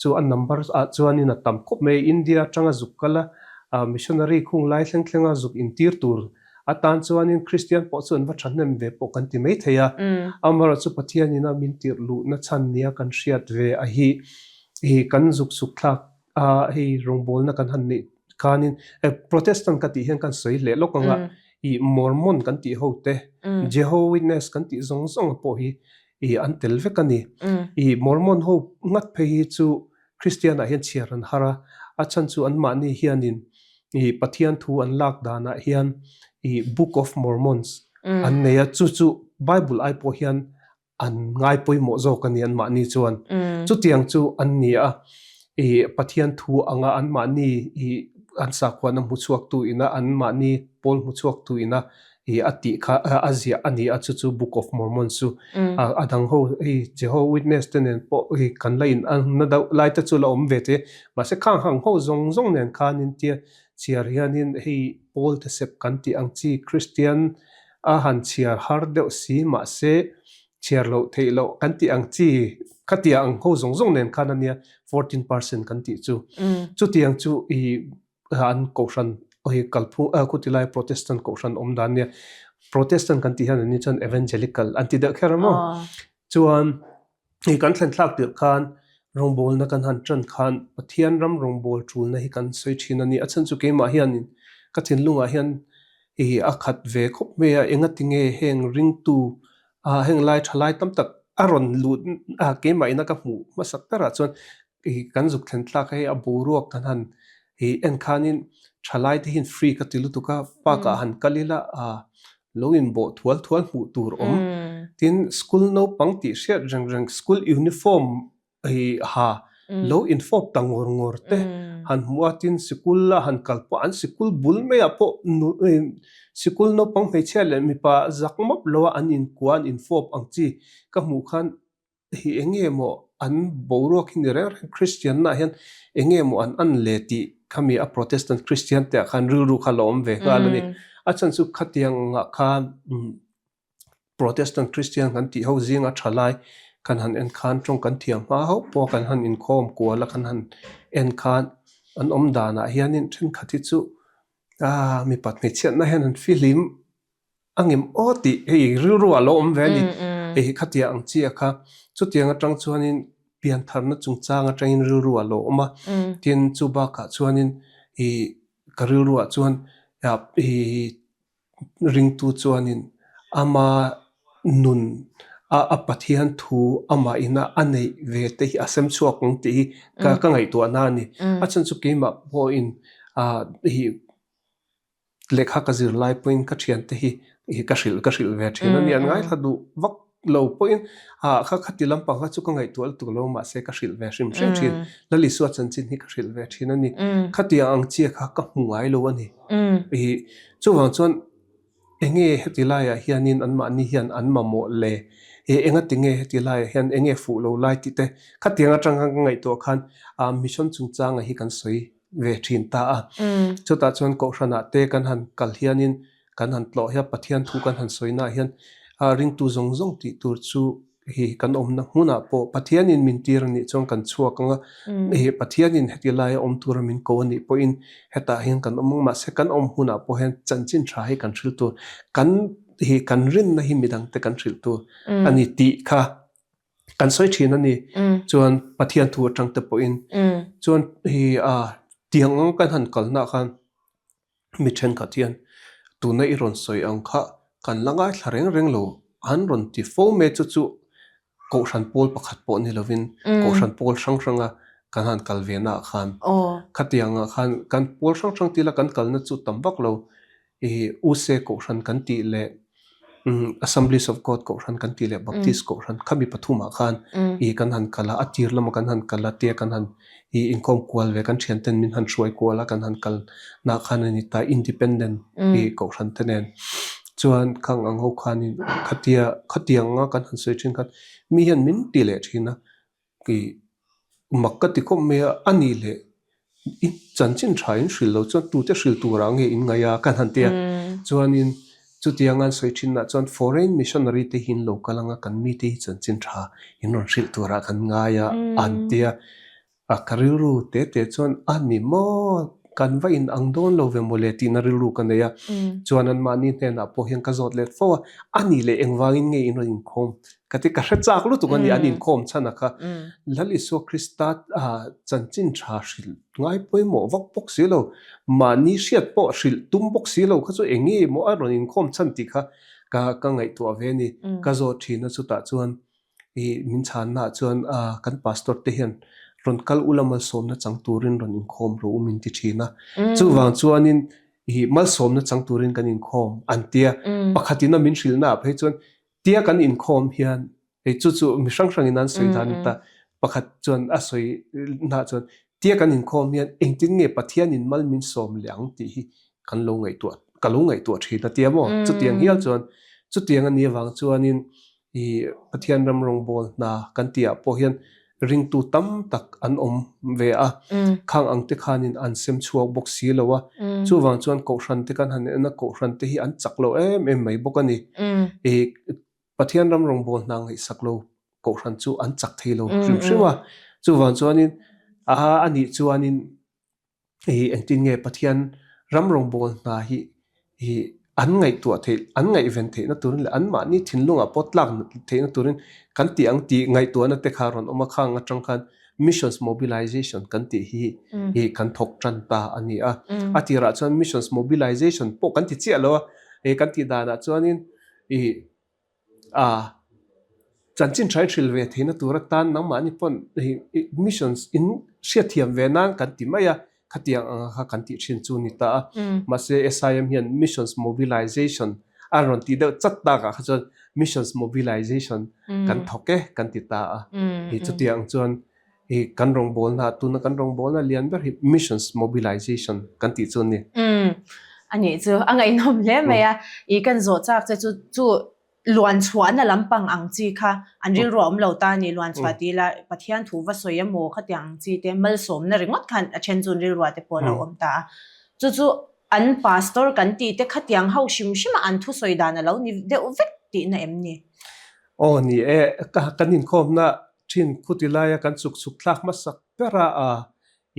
Speaker 2: Chu a number ah chuanin a tam khawp mai. India atanga zuk kal a, missionary khung lai thleng thlenga zuk intir tur atan chuanin Kristian pawh chu an va thahnem ve pawh kan ti mai thei a. Amaherawhchu chu Pathianin a min tirh luhna chhan nia kan hriat ve a hi i kan zuk suk thlak a hei rawngbawlna kan han neih khanin Protestant ka tih hian kan sawi leh lawk ang a, i Mormon kan tih ho te, Jehovah Witness kan tih zawng zawng pawh hi i an tel vek a ni. I Mormon ho ngat phei hi chu Kristian ah hian chhiar an har a, a chhan chu anmahni hianin i Pathian thu an lak danah hian i Book of Mormons an nei a, chu chu Bible ai pawh hian an ngai pawimawh zawk a ni anmahni chuan. Chutiang chu an ni a, i Pathian thu anga anmahni i an sakhuana hmuchhuaktu ina anmahni pawl hmuchhuaktu ina i a tih kha a ziah a ni a, chu chu Book of Mormon chu a dang ho hei Jehovah Witness te nen pawh hei kan la in ang na deuh lai te chu la awm ve te mahse khang hang ho zawng zawng nen khanin tia chhiar hianin hei Paul te sep kan tih ang chi Christian a han chhiar har deuh si mahse chhiar loh theih loh kan tih ang chi khatia ang ho zawng zawng nen khan a nia 14% kan tih chu chutiang chu i an kohhran hei kalphung a khuti lai Protestant kohhran awm dan nia Protestant kan tih hian an ni chuan Evangelical an ti deuh kher a maw chuan hei kan thlen thlak tirh khan rawngbawlna kan han tan khan Pathian ram rawngbawl tulna hi kan sawi thin a ni a chhan chu keimah hianin ka thinlungah hian ih a khat ve khawp mai a engatinge heng ringtu ah heng lai tha lai tam tak a rawn lut a keimah ina ka hmuh hmasak berah chuan I kan zuk thlen tlak hei a boruak kan han i en khanin thalai te hian free ka ti lutuk a, park ah han kal ila ah lo in bawh thual thual hmuh tur awm. Tin school naupang tih hriat reng reng school uniform i ha lo in fawp ta ngawr ngawr te han hmuh a, tin sikul a han kal pawh an sikul bul mai ah pawh sikul naupang hmeichhia leh mipa zak map lo a an inkuah an infawp ang chi ka hmuh khan Hei eng nge maw an boruak hi ni reng reng Kristian nah hian eng nge maw an an le tih khami a Protestant Kristian te ah khan rilru kha la awm ve nghal a ni. A chhan chu khatiang ah khan Protestant Kristian kan tih ho zinga tha lai kan han en khan tawng kan thiam hma hauh pawh kan han inkhawm kual a kan han en khan. An awm danah hianin thenkhat hi chu ah mipat hmeichhiatna hian an fihlim a ngem aw tih hei rilru ah lo awm ve a ni. Hei hi khatia ang chi a kha. Chutiang atang chuanin piantharna chungchang atangin rilru ah lo awm a. Tin, chu bakah chuanin ih ka rilru ah chuan ih Ringtu chuanin ama nun a a Pathian thu amah ina a neih ve te hi a sem chhuak ang tih hi ka ka ngaihtuahna a ni. A chhan chu keimah pawhin ah hi lehkha ka zir lai pawhin ka thiante hi hi ka hrilh ka hrilh ve thin a ni. An ngaithla duh vak lo pawhin ah kha khati lampang kha chu ka ngaihtuah lutuk lo mahse ka hrilh ve hrim hrim thin. Lal Isua chanchin hi ka hrilh ve thin a ni. Khatiang ang chiah kha ka hmu ngai lo a ni. Ih chuvang chuan enge heti laiah hianin anmahni hian an mamawh le ih engati nge heti laiah hian enge fuh lo lai tih te khatiang atang khan ka ngaihtuah khan ah mission chungchanga hi kan sawi ve thin ta a. Chutah chuan kohhranah te kan han kal hianin kan han tlawh hian Pathian thu kan han sawi naah hian ah ringtu zawng zawng tih tur chu hei kan awmna hmunah pawh Pathianin min tir a nih chuan kan chhuak ang a, hei Pathianin heti laia awm tura min ko a nih pawhin hetah hian kan awm ang mahse kan awm hunah pawh hian chanchin tha hi kan hrilh tur kan hei kan rinna hi midangte kan hrilh tur a ni tih kha kan sawi thin a ni. Chuan Pathian thu atang te pawhin chuan hei a tiang ang kan han kalnaah khan Mi thenkhat hian tuna i rawn sawi ang kha kan la ngaithla reng reng lo, an rawn ti fo mai chu chu Kohhran pawl pakhat pawh ni lovin Kohhran pawl hrang hranga kan han kal ve naah khan khatiangah khan kan pawl hrang hrang tila kan kalna chu tam vak lo i Use Kohhran kan tih leh Assemblies of God Kohhran kan tih leh Baptist Kohhran khami pathumah khan i kan han kal a, a tir lama kan han kal a tia kan han i inkhawm kual ve kan thian ten min han hruai kual a kan han kal nah khan a ni ta Independent i Kohhran te nen chuan khang ang ho khanin khatia khatiang anga kan han sawi thin khan mi hian min ti leh thin a. I mak ka ti khawp mai a, a nih leh i chanchin tha in hrilh loh chuan tute hrilh turah nge in ngaih a kan han ti a. Chuanin chutiang an sawi thinah chuan foreign missionary te hi in lo kal anga kan mite hi chanchin tha in rawn hrilh turah kan ngai a an ti a. A ka rilru te te chuan a ni maw kan va in ang dawn lo ve mawle tihna rilru ka nei a. Chuan anmahni hnenah pawh hian ka zawt let fo a, a nih leh engvangin nge in rawn inkhawm Ka ti ka hre chak lutuk a ni, an inkhawm chhan a kha. Lal Isua Krista chanchin tha hrilh ngai pawimawh vak bawk si lo, mahni hriat pawh hrilh tum bawk si lo kha chu eng nge maw a rawn inkhawm chhan tih kha ka ka ngaihtuah ve a ni. Ka zawt thin a chutah chuan i min chhanna ah chuan kan pastor te hian rawn kal ula malsawmna chang turin rawn inkhawm rawh u min ti thin a. Chuvang chuanin i malsawmna chang turin kan inkhawm an tia. Pakhatin a min hrilhna ah phei chuan Tia kan inkhawm hian hei chu chu mi hrang hrangin an sawi dan ta pakhat chuan a sawi na chuan tia kan inkhawm hian engtin nge Pathianin mal min sawm leh ang tih hi kan lo ngaihtuah ka lo ngaihtuah thin a tia maw chutiang hial chuan chutiang a nih avang chuanin i Pathian ram rawngbawl hna kan tihah pawh hian ringtu tam tak an awm ve a khang ang te khanin an sem chhuak bawk si lo a chuvang chuan kohhran te kan han en a kohhran te hi an chak lo em em mai bawk a ni i Pathian ram rawngbawl hna ngaihsak lo kohhran chu an chak thei lo hrim hrim a chuvang chuanin a anih chuanin I engtin nge Pathian ram rawngbawl hna hi i an ngaihtuah theih, an ngaihven theihna turin leh anmahni thinlungah pawh tlak theihna turin kan tih ang tih ngaihtuahna te kha rawn awm a, khang atang khan Missions Mobilization kan tih hi i kan thawk tan ta a ni a. A tirah chuan Missions Mobilization pawh kan ti chiah lo a, i kan tih danah chuanin i A chanchin tha i hrilh ve theihna tur atan nangmahni pawn missions in hriatthiam ve nan kan ti mai a, khatiang anga kha kan tih thin chu ni ta a. Mahse SIM hian missions mobilization a rawn tih deuh chat takah kha chuan missions mobilization kan thawk e kan ti ta a. Chutiang chuan Hi kan rawngbawlna, tuna kan rawngbawlna lian ber hi Missions Mobilization kan tih chu a ni.
Speaker 1: Umm, a nih chu a ngaihnawm hle mai a. I kan zawh chak che chu chu luan chhuahna lampang ang chi kha an rilru a awm lo ta a ni. Luan chhuah tih ila Pathian thu va sawi emaw khatiang ang chi te malsawmna ringawt khan a then chu an rilruah te pawh a lo awm ta a. Chu chu an pastor kan tih te khatiang ho hrim hrima an thusawi dan a lo ni deuh vek tihna em ni?
Speaker 2: Aw ni e, kan inkhawmna Thin khuti laia kan chuk chuk thlak hmasak ber a, a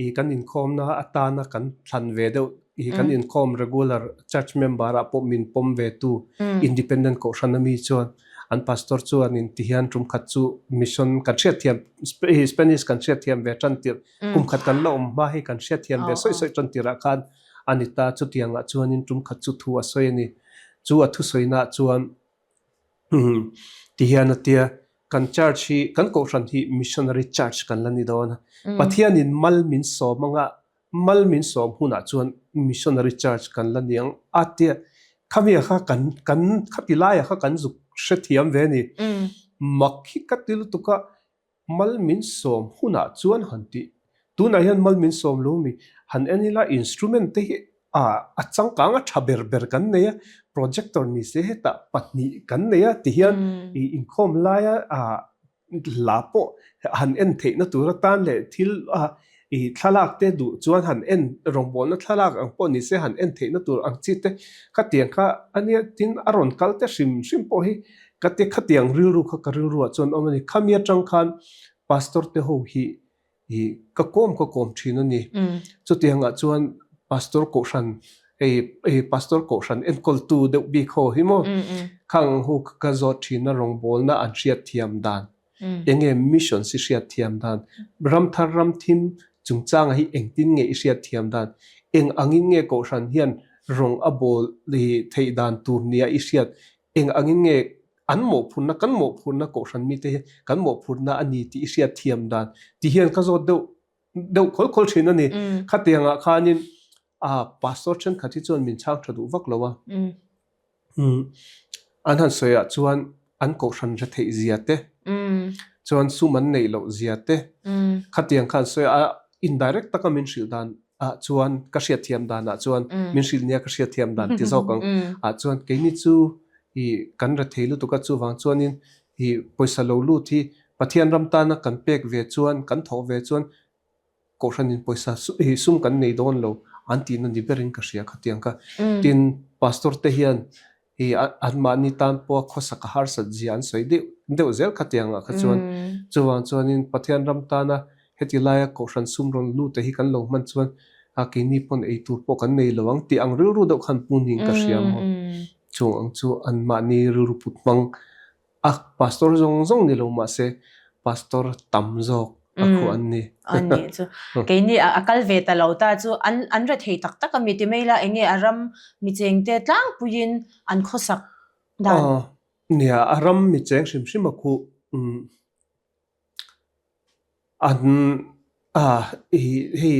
Speaker 2: i. i kan inkhawmna atana kan thlan ve deuh i kan inkhawm regular church member ah pawh min pawm ve tu independent kohhran ami chuan an pastor chuan in ti hian tum khat chu mission kan hriat thiam Spanish kan hriat thiam ve tan tirh kum khat kan la awm hma hi kan hriat thiam ve sawi sawi tan tirh ah khan a ni ta chutiang ah chuan in tum khat chu thu a sawi a ni chu a thusawi na chuan ti hian a tia Kan church hi, kan kohhran hi missionary church kan la ni dawn a. Pathianin mal min sawm anga, mal min sawm hunah chuan missionary church kan la ni ang a tia khami kha kan kan khati laia kha kan zuk hrethiam ve a ni. Mak hi ka ti lutuk a, mal min sawm hunah chuan han tih Tunah hian mal min sawm lo mi han en ila instrument te hi a changkang a tha ber ber kan nei a, projector ni se hetah pahnih kan nei a ti hian ih inkhawm laia hla pawh han en theihna tur atan leh thil ih thlalak te duh chuan han en rawngbawlna thlalak ang pawh ni se han en theihna tur ang chi te khatiang kha ania tin a rawn kal te hrim hrim pawh hi ka ti khatiang rilru kha ka rilruah chuan awm a ni. Khami atang khan pastor te ho hi i ka kawm ka kawm thin a ni. Chutiangah chuan Pastor Kohhran hei hei Pastor Kohhran enkawltu deuh bik ho hi maw khang ho ka zawt thin a rawngbawlna an hriat thiam dan enge mission si hriat thiam dan ramthar ramthim chungchanga hi engtin nge i hriat thiam dan eng angin nge Kohhran hian rawng a bawl theih dan tur nia i hriat Eng angin nge an mawhphurhna, kan mawhphurhna kohhran mite hi kan mawhphurhna a ni tih i hriat thiam dan ti hian ka zawt deuh deuh khawl khawl thin a ni. Khatiangah khanin a pastor thenkhat hi chuan min chhang tha duh vak lo a. An han sawiah chuan an kohhran hre theih zia te, chuan sum an neih loh zia te, khatiang khan sawi a indirect taka min hrilh dan ah chuan ka hriatthiam danah chuan min hrilh nia ka hriatthiam dan ti zawk ang ah chuan keini chu i kan rethei lutuk a chuvang chuanin i pawisa lo lut hi Pathian ram tana kan pek ve chuan kan thawh ve chuan Kohhranin pawisa i sum kan nei dawn lo an tihna ni berin ka hria khatiang kha tin Pastor te hian I anmahni tan pawha khawsak a harsat zia an sawi deuh deuh zel khatiang ah kha chuan chuvang chuanin Pathian ram tana heti laia Kohhran sum rawn lut te hi kan lo hman chuan a keini pawn ei tur pawh kan nei lo ang tih ang rilru deuh khan pu niin ka hria maw chung ang chu anmahni rilru put hmang A pastor zawng zawng ni lo mahse pastor tam zawk a khuh an ni.
Speaker 1: An nih chu. Keini a kal ve ta lo ta chu an an rethei tak tak a mi ti mai la enge a ram mi chengte tlangpuiin an khawsak dan.
Speaker 2: Nia a ram mi cheng hrim hrim a khuh An i hei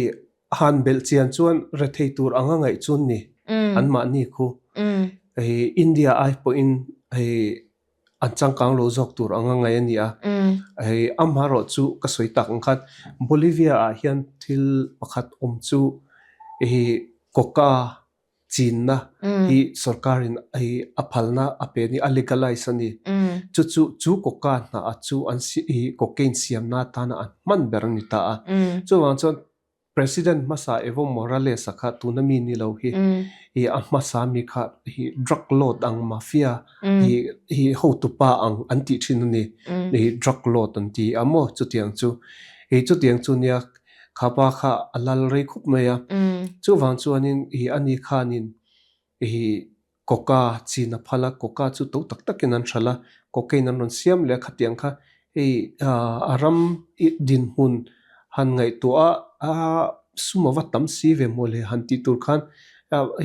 Speaker 2: han belh chian chuan rethei tur anga ngaih chun ni anmahni khu hei India ai pawhin hei an changkang lo zawk tur anga ngaih a ni a. Hei amaherawh chu ka sawi tak ang khan Bolivia ah hian thil pakhat awm chu hei coca chinna hi sorkarin hei a phalna a pe a ni, a legalize a ni. Chu chu chu coca hnah chu an hi cocaine siamna atana an hman ber a ni ta a. Chuvang chuan President hmasa Evo Morales-a kha tuna mi ni lo hi hi a hmasa mi kha hi drug lord ang mafia hi hi hotupa ang an tih thin a ni. Hi drug lord an ti a maw chutiang chu. Hei chutiang chu nia Kha pa kha a lal rei khup mai a. Chuvang chuanin i ani khanin i coca chin a phal a, coca chu to tak takin an hralh a, cocaine an rawn siam leh a, khatiang kha hei a ram i dinhmun han ngaihtuah a, sum a va tam si ve maw le han tih tur khan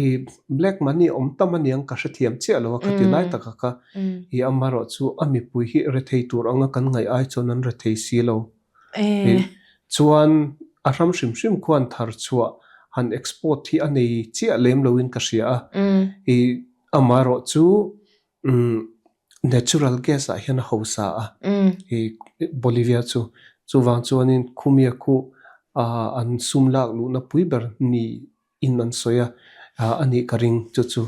Speaker 2: i black money awm tam aniang ka hrethiam chiah lo a, khati lai taka kha i amaherawh chu a mipui hi rethei tur anga kan ngaih ai chuan an rethei si lo. Chuan a ram hrim hrim khuan thar chhuah han export hi a nei chiah lem loin ka hria a. I amaherawh chu natural gas ah hian a hausa a i Bolivia chu. Chuvang chuanin khumia khu an sum lak luhna pui ber ni in an sawi a, a nih ka ring chu chu.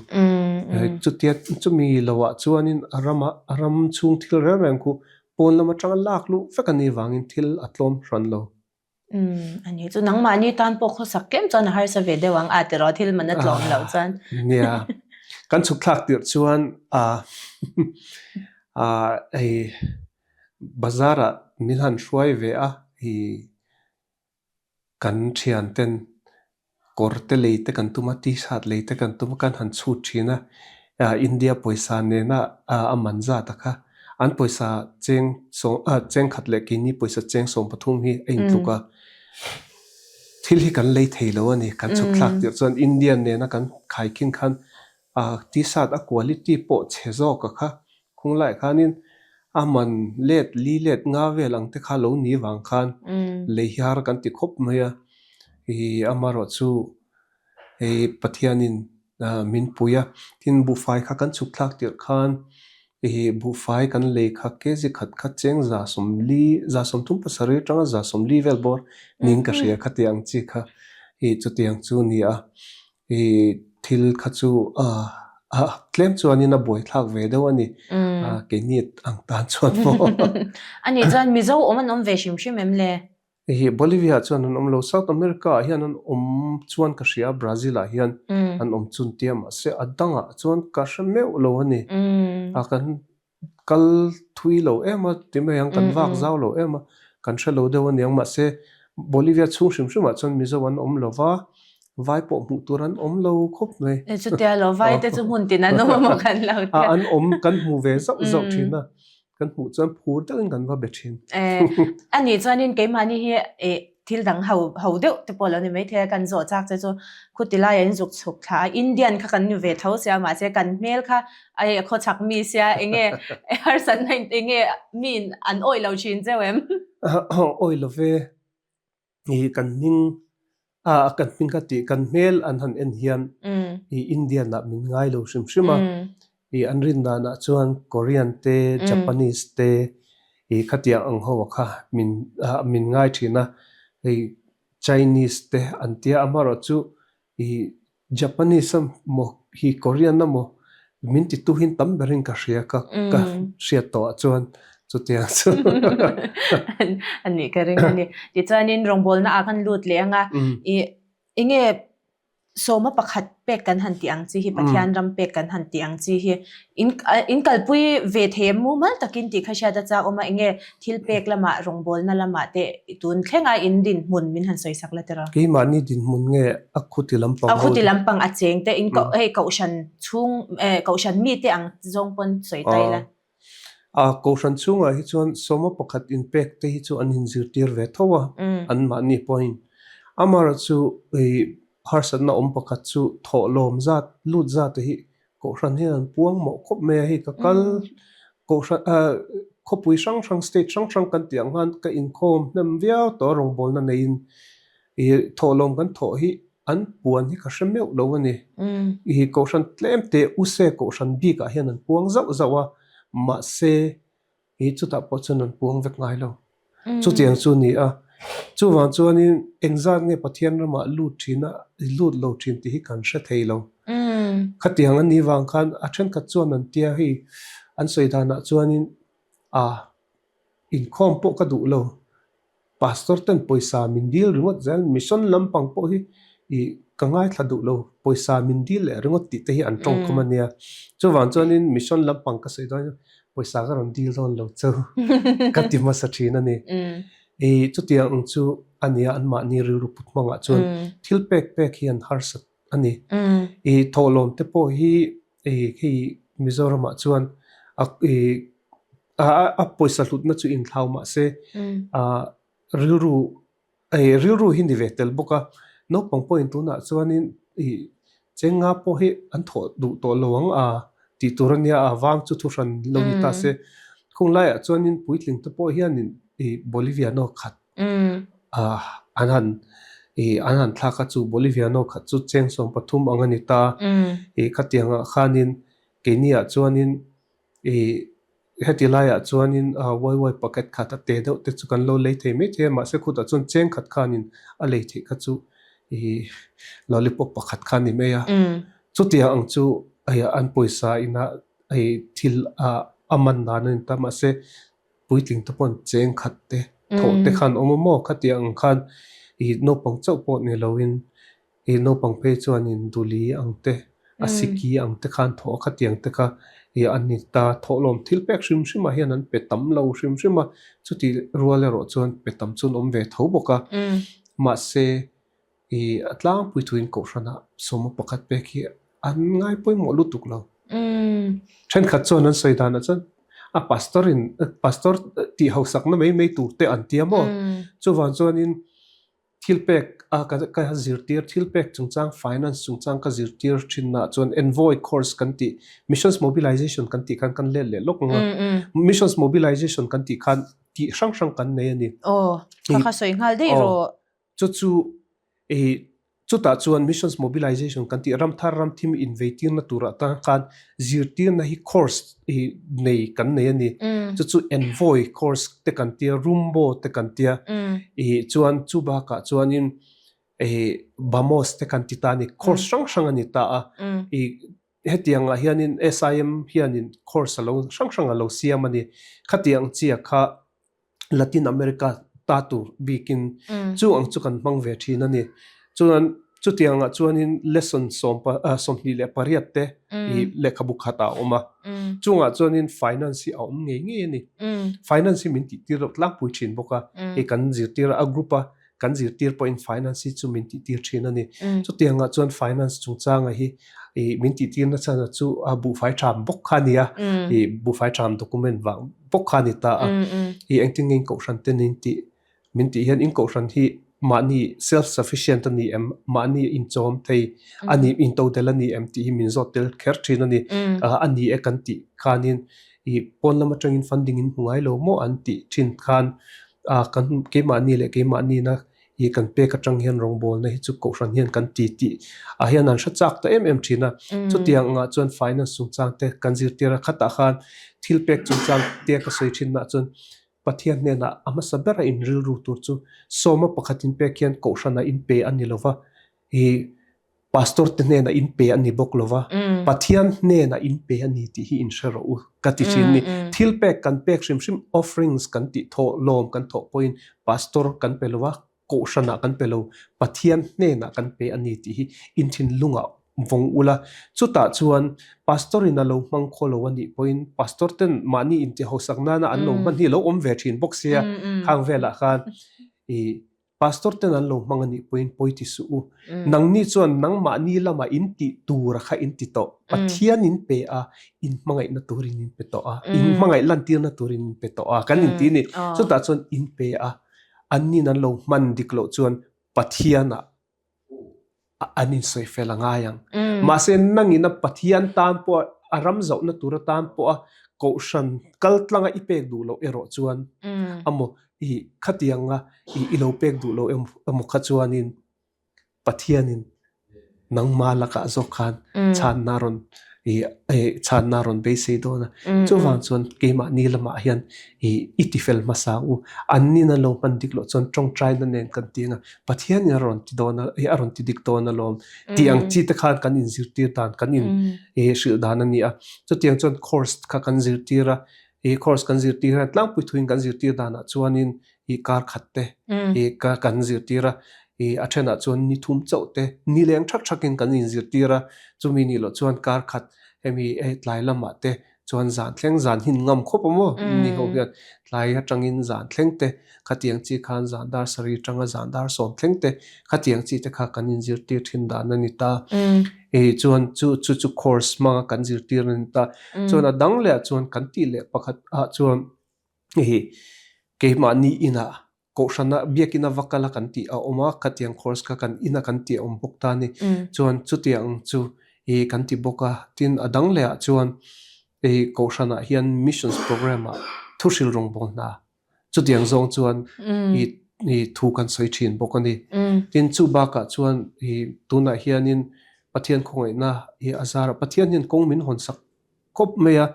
Speaker 2: Chutia chumi loah chuanin a rama a ram chhung thil reng reng khu pawn lam atanga lak luh vek a nih vangin thil a tlawm hran lo.
Speaker 1: A ni chu nangmahni tan pawh khawsak tlem chuan a harsa ve deuh ang a tiraw thil man a tlawm loh chuan.
Speaker 2: Nia, kan chhuk thlak tirh chuan a hei bazar ah min han hruai ve a i. Kan thian ten kawr te lei te kan tum a, t-shirt lei te kan tum a, kan han chhut thin a, India pawisa nena a man zat a kha an pawisa cheng sawm cheng khat leh keini pawisa cheng 13 hi a intluk a, thil hi kan lei thei lo a ni, kan chhuk thlak tirh chuan India nena kan khaikhin khan t-shirt a quality pawh chhe zawk a kha Khung laiah khanin a man let li let nga vel ang te kha lo ni vang khan lei hi har kan ti khawp mai a, ih amaherawh chu hei Pathianin min pui a, tin buhfai kha kan chhuk thlak tirh khan ih buhfai kan lei kha kg khat kha cheng 140 137 atanga 140 vel bawr niin ka hria khatiang ang chi kha ih chutiang chu a ni a. I thil kha chu tlem chuanin a buaithlak ve deuh a ni. Keini ang tan chuan maw.
Speaker 1: A nih chuan Mizo awm an awm ve hrim hrim em le?
Speaker 2: Hi Bolivia ah chuan an awm lo. South America ah hian an awm chuan ka hria a, Brazil ah hian an awm chun tia mahse a dangah chuan ka hre meuh lo a ni. Kan Kal thui lo em a ti mai ang, kan vak zau lo em a, kan hre lo deuh aniang. Mahse, Bolivia chhung hrim hrimah chuan Mizo an awm lo va, vai pawh hmuh tur an awm lo khawp mai.
Speaker 1: Chutia lo, vai te chu hmun tin an awm a maw kan lo tia.
Speaker 2: An awm, kan hmu ve zauh zauh thin a, kan hmuh chuan phur deuhin kan va be thin.
Speaker 1: A nih chuanin keimahni hi Thil dang ho ho deuh te pawh lo ni maithei a, kan zawh chak che chu khuti laiah in zuk chhuk thla a, Indian kha kan ni ve tho sia mahse kan hmel kha ai a khawchhak mi sia enge harsatna in enge mi in an awih lo thin cheu em?
Speaker 2: Awih lo ve, i kan hming a kan hming kha tih kan hmel an han en hian i Indian ah min ngai lo hrim hrim a, I an rin danah chuan Korean te, Japanese te i khatiang ang ho kha min min ngai thin a, hei Chinese te an tia amaherawh chu i Japanese a maw hi Korean a maw min ti tu hin tam berin ka hria ka ka hriat tawhah chuan chutiang chu.
Speaker 1: A nih ka ring a ni. Tichuanin rawngbawlna ah khan lut leh ang a, i enge Sawma pakhat pek kan han tih ang chi hi, Pathian ram pek kan han tih ang chi hi in in kalpui ve thei em mumal takin tih kha hriat a chak awm a, enge thil pek lamah rawngbawlna lamah te tun thlenga in dinhmun min han sawisak la tiraw?
Speaker 2: Keimahni dinhmun nge a khuti lampang
Speaker 1: ho? A khuti lampang a cheng te in hei kohhran chhung kohhran mite ang zawng pawn sawi ta ila.
Speaker 2: A kohhran chhungah hi chuan sawma pakhat inpek te hi chu an inzirtir ve tho a, anmahni pawhin. Amaherawhchu chu harsatna awm pakhat chu thawhlawm zat, lut zat te hi kohhran hian an puang mawh khawp mai a, hei ka kal kohhran khawpui hrang hrang state hrang hrang kan tih ang khan ka inkhawm hnem viau tawh a rawngbawlna neiin thawhlawm kan thawh hi An puan hi ka hre meuh lo a ni. I kohhran tlem te use kohhran bikah hian an puang zauh zauh a, mahse i chutah pawh chuan an puang vek ngai lo. Chutiang chu a ni a. Chuvang chuanin engzat nge Pathian ramah lut thin a, lut lo thin tih hi kan hre thei lo. Khatiang a nih vang khan a thenkhat chuan an tia hei an sawi danah chuanin a inkhawm pawh ka duh lo. Pastor ten pawisa min dil ringawt zel, mission lampang pawh hi ih ka ngaithla duh lo, pawisa min dil leh ringawt tih te hi an tawngkhawm a nia. Chuvang chuanin mission lampang ka sawi dawn hian pawisa ka rawn dil dawn lo chu ka ti hmasa thin a ni. Ih chutiang ang chu a nia anmahni rilru put hmangah chuan thil pek pek hi an harsat a ni. Ih thawhlawm te pawh hi ih hei Mizoramah chuan a ih a pawisa hlutna chu inthlau mah se rilru rilru hi ni ve tel bawk a, naupang pawhin tunah chuanin ih chenga pawh hi an thawh duh tawh lo ang a tih tur a nia a vang chu thuhran lo ni ta se khung laiah chuanin puitling te pawh hianin ih Boliviano khat an han ih an han thlak a chu Boliviano khat chu cheng 13 ang a ni ta ih khatiangah khanin keiniah chuanin Ih, heti laiah chuanin waiwai packet khat a te deuh te chu kan lo lei thei mai thei a, mahse khutah chuan cheng khat khanin a lei theih kha chu ih lollipop pakhat kha a ni mai a. Chutiang ang chu hei an pawisa ina hei thil a man dan a ni ta, mahse puitling te pawh cheng khat te thawh te khan awm a maw khatiang ang khan ih naupang chauh pawh ni loin I naupang phei chuanin duli ang te, a siki ang te khan thawh a khatiang te kha i an ni ta. Thawhlawm thil pek hrim hrimah hian an pe tam lo hrim hrim a, chuti rual erawh chuan pe tam chu an awm ve tho bawk a. Mahse, i a tlangpui thuin kohhranah sawma pakhat pek hi an ngai pawimawh lutuk lo. Thenkhat chuan an sawi danah chuan a pastor in pastor tih hausakna mai mai tur te an tia maw? Chuvang chuanin Thil pek a ka zirtir, thil pek chungchang, finance chungchang ka zirtir thinna chuan Envoy course kan tih, Missions Mobilization kan tih khan kan let leh lawk ang a. Missions Mobilization kan tih khan tih hrang hrang kan nei a ni.
Speaker 1: Aw, kha kha sawi nghal daih rawh.
Speaker 2: Chu chu i chutah chuan Missions Mobilization kan tih ramthar ramthim inveitirna turah tan khan zirtirna hi course i nei kan nei a ni. Chu chu Envoy course te kan tia, Rumbo te kan tia, i chuan chu bakah chuanin i BAMOS te kan ti ta a ni. Course hrang hrang a ni ta a. I hetiangah hianin SIM hianin course a lo hrang hrang a lo siam a ni. Khatiang chiah kha Latin America ta tur bikin chu ang chu kan hmang ve thin a ni. Chuan chutiangah chuanin lesson 28 te i lehkhabu khatah a awm a. Chungah chuanin finance hi a awm ngei ngei a ni. Finance hi min tihtir loh tlangpui thin bawk a. Hei kan zirtir a, a group a kan zirtir pawhin finance hi chu min tihtir thin a ni. Chutiangah chuan finance chungchanga hi i min tihtir nachhan chu a buhfai tham bawk kha a ni a. I buhfai tham document vang bawk kha a ni ta a. I engtin nge in kohhran te nin tih min tih hian in kohhran hi mahni self sufficient a ni em, mahni inchawm thei a ni, intodelh a ni em tih hi min zawt tel kher thin a ni. A ni e kan tih khanin i pawn lam atangin funding in hmu ngai lo maw an tih thin khan kan keimahni leh keimahni na i kan pek atang hian rawngbawlna hi chu kohhran hian kan ti tih ah hian an hre chak ta em em thin a. Chutiang angah chuan finance chungchang te kan zirtir a, khatah khan thil pek chungchang te ka sawi thin nah chuan Pathian hnenah a hmasa bera in rilru tur chu sawma pakhat in pek hian kohhranah in pe a ni lova, i Pastor te hnenah in pe a ni bawk lova, Pathian hnenah in pe a ni tih hi in hre rawh u ka ti thin ni. Thil pek kan pek hrim hrim offerings kan tih thawh lawm kan thawh pawhin Pastor kan pe lova, Kohhranah kan pe lo, Pathian hnenah kan pe a ni tih hi in thinlungah vawng ula. Chutah chuan Pastor in a lo hmang khaw lo a nih pawhin Pastor ten mahni intihhausak nana an lo hman hi a lo awm ve thin bawk sia khang velah khan i Pastor ten an lo hmang a nih pawhin pawi ti suh u. Nangni chuan nangmahni lamah in tih tura kha in ti tawh. Pathian in pe a, in hmangaihna turin in pe tawh a, in hmangaih lantirna turin in pe tawh a, kan inti a ni. Chutah chuan in pe a, annin an lo hman dik loh chuan Pathianah an insawi fel a ngai ang. Mahse nangin a Pathian tan pawh a ram zohna tur atan pawha kohhran kal tlanga i pek duh loh erawh chuan amaw i khatianga i lo pek duh loh emaw kha chuanin Pathianin nangma lakah zawk khan chhanna rawn chhanna rawn beisei dawn a. Chuvang chuan keimahni lamah hian i tifel hmasa ang u. Annin an lo hman dik loh chuan tawngtaina nen kan ti ang a, Pathianin a rawn ti dawn a, a rawn ti dik dawn alawm tih ang chi te khan kan inzirtir dan, kan in hrilh dan a ni a. Chutiang chuan course kha kan zirtir a, course kan zirtir hian tlangpui thuin kan zirtir danah chuanin i kar khat te i ka kan zirtir a, i a thenah chuan ni thum chauh te ni leng thak thakin kan inzirtir a, chumi nih loh chuan kar khat hemi hei tlai lamah te chuan zan thleng zan hin ngam khawp a maw ni ho hian tlai atangin zan thleng te khatiang chi khan zan dar sarih atanga zan dar sawm thleng te khatiang chi te kha kan inzirtir thin dan a ni ta. I chuan chu chu chu course hmanga kan zirtir a ni ta. Chuan a dang leh ah chuan kan tih leh pakhat ah chuan Hei keimahni inah kohhrana biakina va kal a kan tih a awm a, khatiang course kha kan ina kan tih a awm bawk ta a ni. Chuan chutiang chu i kan ti bawk a, tin a dang lehah chuan i kohhranah hian missions programme ah thuhril rawngbâwl hna chutiang zawng chuan i i thu kan sawi thin bawk a ni. Tin chu bakah chuan i tunah hianin Pathian khawngaihna i a zar a, Pathian hian kawng min hawnsak khawp mai a,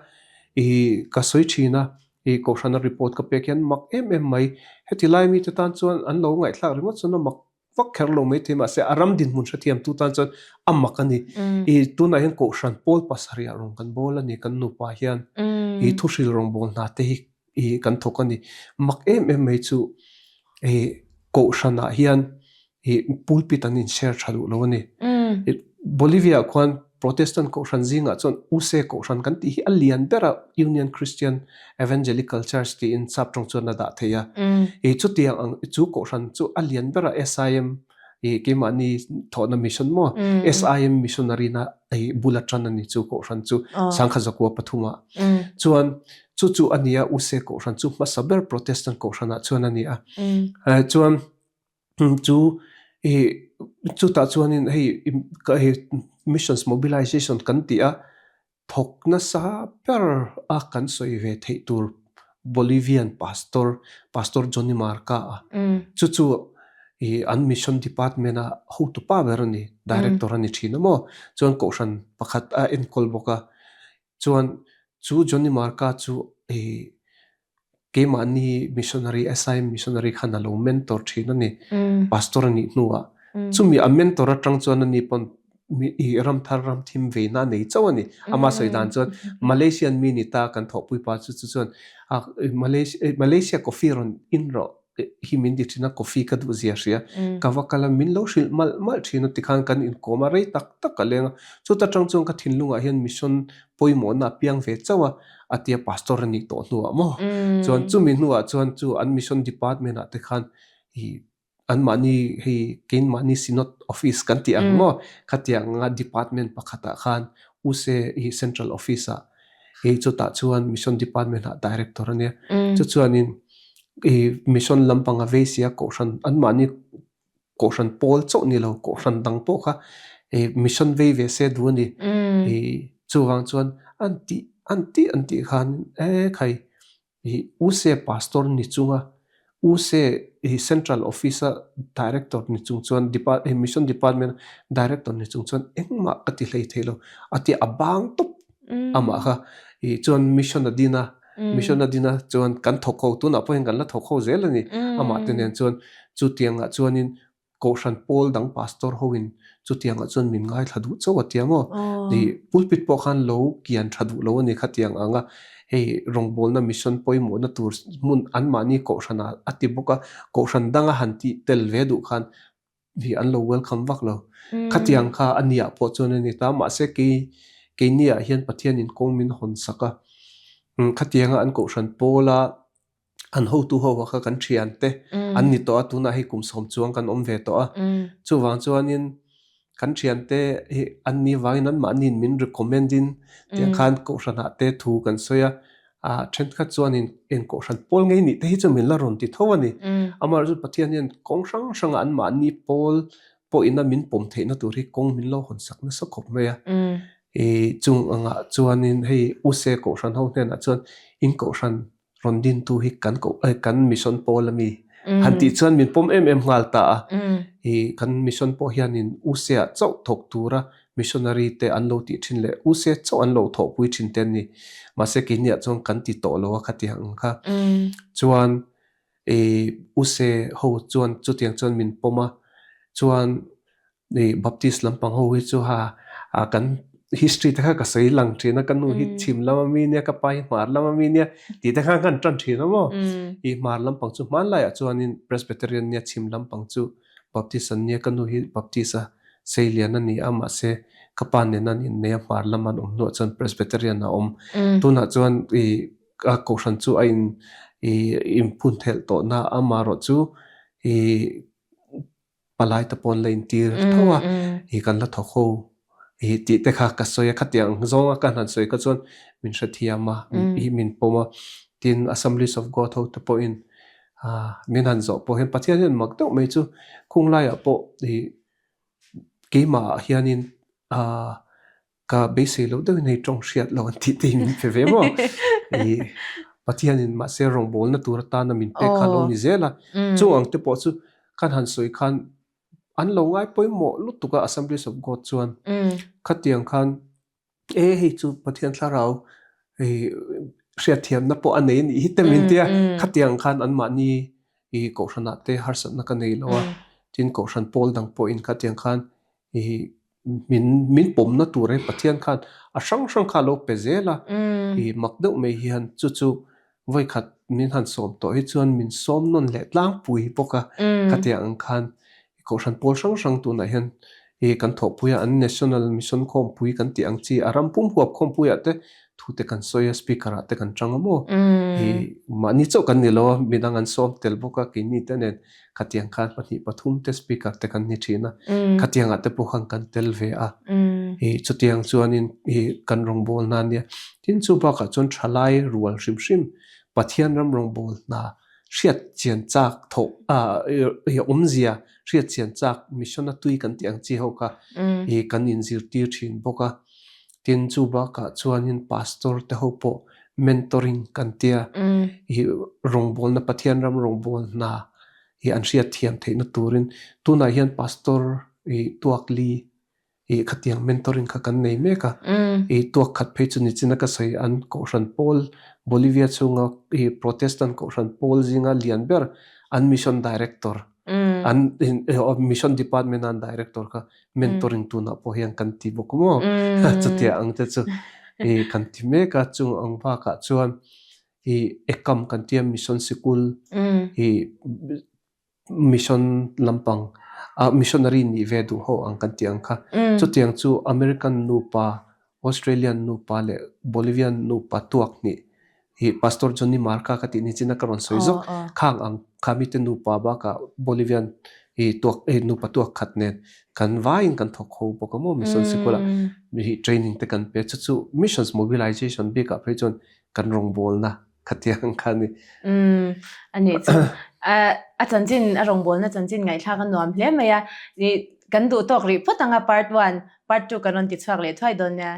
Speaker 2: i ka sawi thin a, i kohhrana report ka pek hian mak em em mai. Heti lai mite tan chuan an lo ngaihthlak ringawt chuan a mak vak kher lo mai thei mahse a ram dinhmun hrethiamtu tan chuan a mak a ni. I tunah hian kohhran pawl pasarih rawng kan bawl a ni kan nupa hian i thuhril rawngbâwl hna te hi i kan thawk a ni. Mak em em mai chu i kohhranah hian i pulpit an in share tha duh lo a ni. Bolivia ah khuan. Protestant kohhran zingah chuan USA kohhran kan tih hi a lian ber a, Union Christian Evangelical Church tiin sap tawng chuan a dah thei a. I chutiang ang chu kohhran chu a lian ber a SIM i keimahni thawhna mission maw SIM missionary na i bul atan a ni chu kohhran chu sangkhat zakua pathuma chuan chu chu a ni a USA kohhran chu hmasa ber Protestant kohhranah chuan a ni a. Chuan Chu i chutah chuanin hei hei missions mobilization kan tih a, thawk nasa ber a kan sawi ve theih tur Bolivian pastor, Pastor Johnny Marka a, chu chu i an mission department a hotupa ber a ni, director a ni thin a maw, chuan kohhran pakhat a enkawl bawk a, chuan chu Johnny Marka chu i Keimahni missionary, SIM missionary khan a lo mentor thin a ni. Pastor a nih hnuah. Chumi a mentor atang chuan ani pawn i ramthar ramthim veina a nei chauh a ni. Ama sawi dan chuan Malaysian mi ni ta kan thawhpui pa chu chu chuan Malaysia coffee rawn in rawh hi min ti thin a, coffee ka duh zia hria. Ka va kal a, min lo hrilh malh malh thin a tikhan kan inkawm a, rei tak tak a leng a. Chuta tang chuan ka thinlungah hian mission pawimawhna a piang ve chauh a, a tia pastor a nih tawh hnuah maw. Chuan chumi hnuah chuan chu an mission department ah te khan i anmahni hei keimahni synod office kan tih ang maw khatiang anga department pakhatah khan use i central office ah hei chutah chuan mission department ah director a nia. Chu chuanin i mission lampang a vei sia kohhran anmahni Kohhran pawl chauh ni lo, kohhran dang pawh kha mission vei ve se duh a ni. Chuvang chuan an tih an tih an tih khan e khai USA pastor ni chunga USA central office a director ni chung chuan mission department director ni chung chuan engmah ka ti hlei thei lo a ti a bang tawp amah kha chuan mission a din a mission a din a chuan kan thawk ho tunah pawh hian kan la thawk ho zel a ni amah te nen chuan chutiangah chuanin kohhran pawl dang pastor hoin chutiangah chuan min ngaithla duh chauh a tia maw i pulpit pawh khan lo kian tha duh lo a ni khatiang anga hei rawngbawlna mission pawimawhna tur hmun anmahni kohhranah a ti bawk a kohhran danga han tih tel ve duh khan hi an lo welcome vak lo. Khatiang kha a niah pawh chuan a ni ta. Mahse kei keiniah hian Pathianin kawng min hawn sak a. Khatianga an kohhran pawla an hotu ho kha kan thian te an ni tawh a, tunah hei kum sawm chuang kan awm ve tawh a. Chuvang chuanin kan thian te hi an ni vangin anmahniin min recommend in tiang khan kohhranah te thu kan sawi a. A thenkhat chuanin eng kohhran pawl ngei nih te hi chu min la rawn ti tho a ni. Amaherawhchu Pathian hian kawng hrang hranga anmahni pawl pawhina min pawm theihna tur hi kawng min lo hawn sak nasa khawp mai a. I chung angah chuanin hei Use kohhran ho hnenah chuan in kohhran rawn dintu hi kan koh kan mission pawl a mi han tih chuan min pawm em em nghal ta a. I kan mission pawh hianin Use ah chauh thawk tura Missionary te an lo tih thin leh U se chauh an lo thawhpui thin te an ni. Mahse keiniah chuan kan ti tawh lo a khatiang ang kha. Chuan i U se ho chuan chutiang chuan min pawm a, chuan i Baptist lampang ho hi chu ha kan history te kha ka sawi lang thin a, ka nu hi chhim lam ami nia, ka pa hi hmar lam ami nia tih te khan kan tan thin a maw. I hmar lampang chu hmanlaiah chuanin Presbyterian nia chhim lampang chu Baptist an nia, ka nu hi Baptist a seilian a ni a, mahse ka pa nen an innei a, hmar lam an awm hnuah chuan Presbyterian a awm. Tunah chuan i a kohhran chu a in i inphun thelh tawh na a, amaherawh chu i palai te pawh an la intir tho a, i kan la thawk ho i tih te kha ka sawi a, khatiang zawnga ka han sawi kha chuan min hrethiam a, i min pawm a, tin Assemblies of God ho te pawhin Min han zawh pawh hian Pathian hian mak deuh mai chu khung laiah pawh ih keimahah hianin ka beisei loh deuhin hei tawng hriat lo an tih te hi min pe ve maw? Ih Pathianin mahse rawngbawlna tur atana min pek kha a lo ni zel a, chung ang te pawh chu kan han sawi khan an lo ngai pawimawh lutuk a Assemblies of God chuan khatiang khan E hei chu Pathian thlarau hriatthiamna pawh a nei a nih hi te min tia khatiang khan anmahni i kohhranah te harsatna ka nei lo a, tin kohhran pawl dang pawhin khatiang khan i min min pawmna tur hi Pathian khan a hrang hrang kha a lo pe zel a, i mak deuh mai hian chu chu vawikhat min han sawm tawh hi chuan min sawm nawn leh tlangpui bawk a, khatiang ang khan kohhran pawl hrang hrang tunah hian i. I kan thawhpui a, an National Mission khawmpui kan tih ang chi a ram pum huap khawmpuiah te thu te kan sawi a, speaker ah te kan tang a maw? I mahni chauh kan ni lo a, midang an sawm tel bawk a, keini te nen khatiang khan pahnih pathum te speaker te kan ni thin a, khatiang ah te pawh khan kan tel ve a. I chutiang chuanin i kan rawngbawlna a nia. Tin chu bakah chuan thalai rual hrim hrim Pathian ram rawngbawlna hriat chian chak thawh i awmzia hriat chian chak mission a tui kan tih ang chi ho kha i kan inzirtir thin bawk a. Tin chu bakah chuanin pastor te ho pawh mentoring kan tia i rawngbawlna Pathian ram rawngbawlna hi an hriat thiam theihna turin tunah hian pastor i tuak li I khatiang mentoring kha kan nei mek a. I tuak khat phei chu nichina ka sawi an Kohhran pawl Bolivia chhunga i Protestant Kohhran pawl zinga lian ber an mission director an mission department an director kha mentoring tunah pawh hian kan ti bawk maw chutia ang te chu i kan ti mek a chung ang bakah chuan i ekam kan tia mission sikul i Mission lampang ah missionary nih ve duh ho ang kan tih ang kha. Chutiang chu American nupa, Australian nupa leh Bolivian nupa tuak hnih hi Pastor Johnny Marka ka tih ni chin a ka rawn sawi zawk. Khang ang kha mite nupa bakah Bolivian hi tuak nupa tuak khat nen kan vaiin kan thawk ho bawk a maw mission sikul ah hi training te kan pe. Chu chu missions mobilization bikah phei chuan kan rawngbawlna Khatiang kha ni.
Speaker 1: Umm a nih chu. A chanchin a rawngbawlna chanchin ngaihthlak a nuam hle mai a. Kan duh tawk rih phawt ang a part one, part two kan rawn ti chhuak leh thuai dawn nia.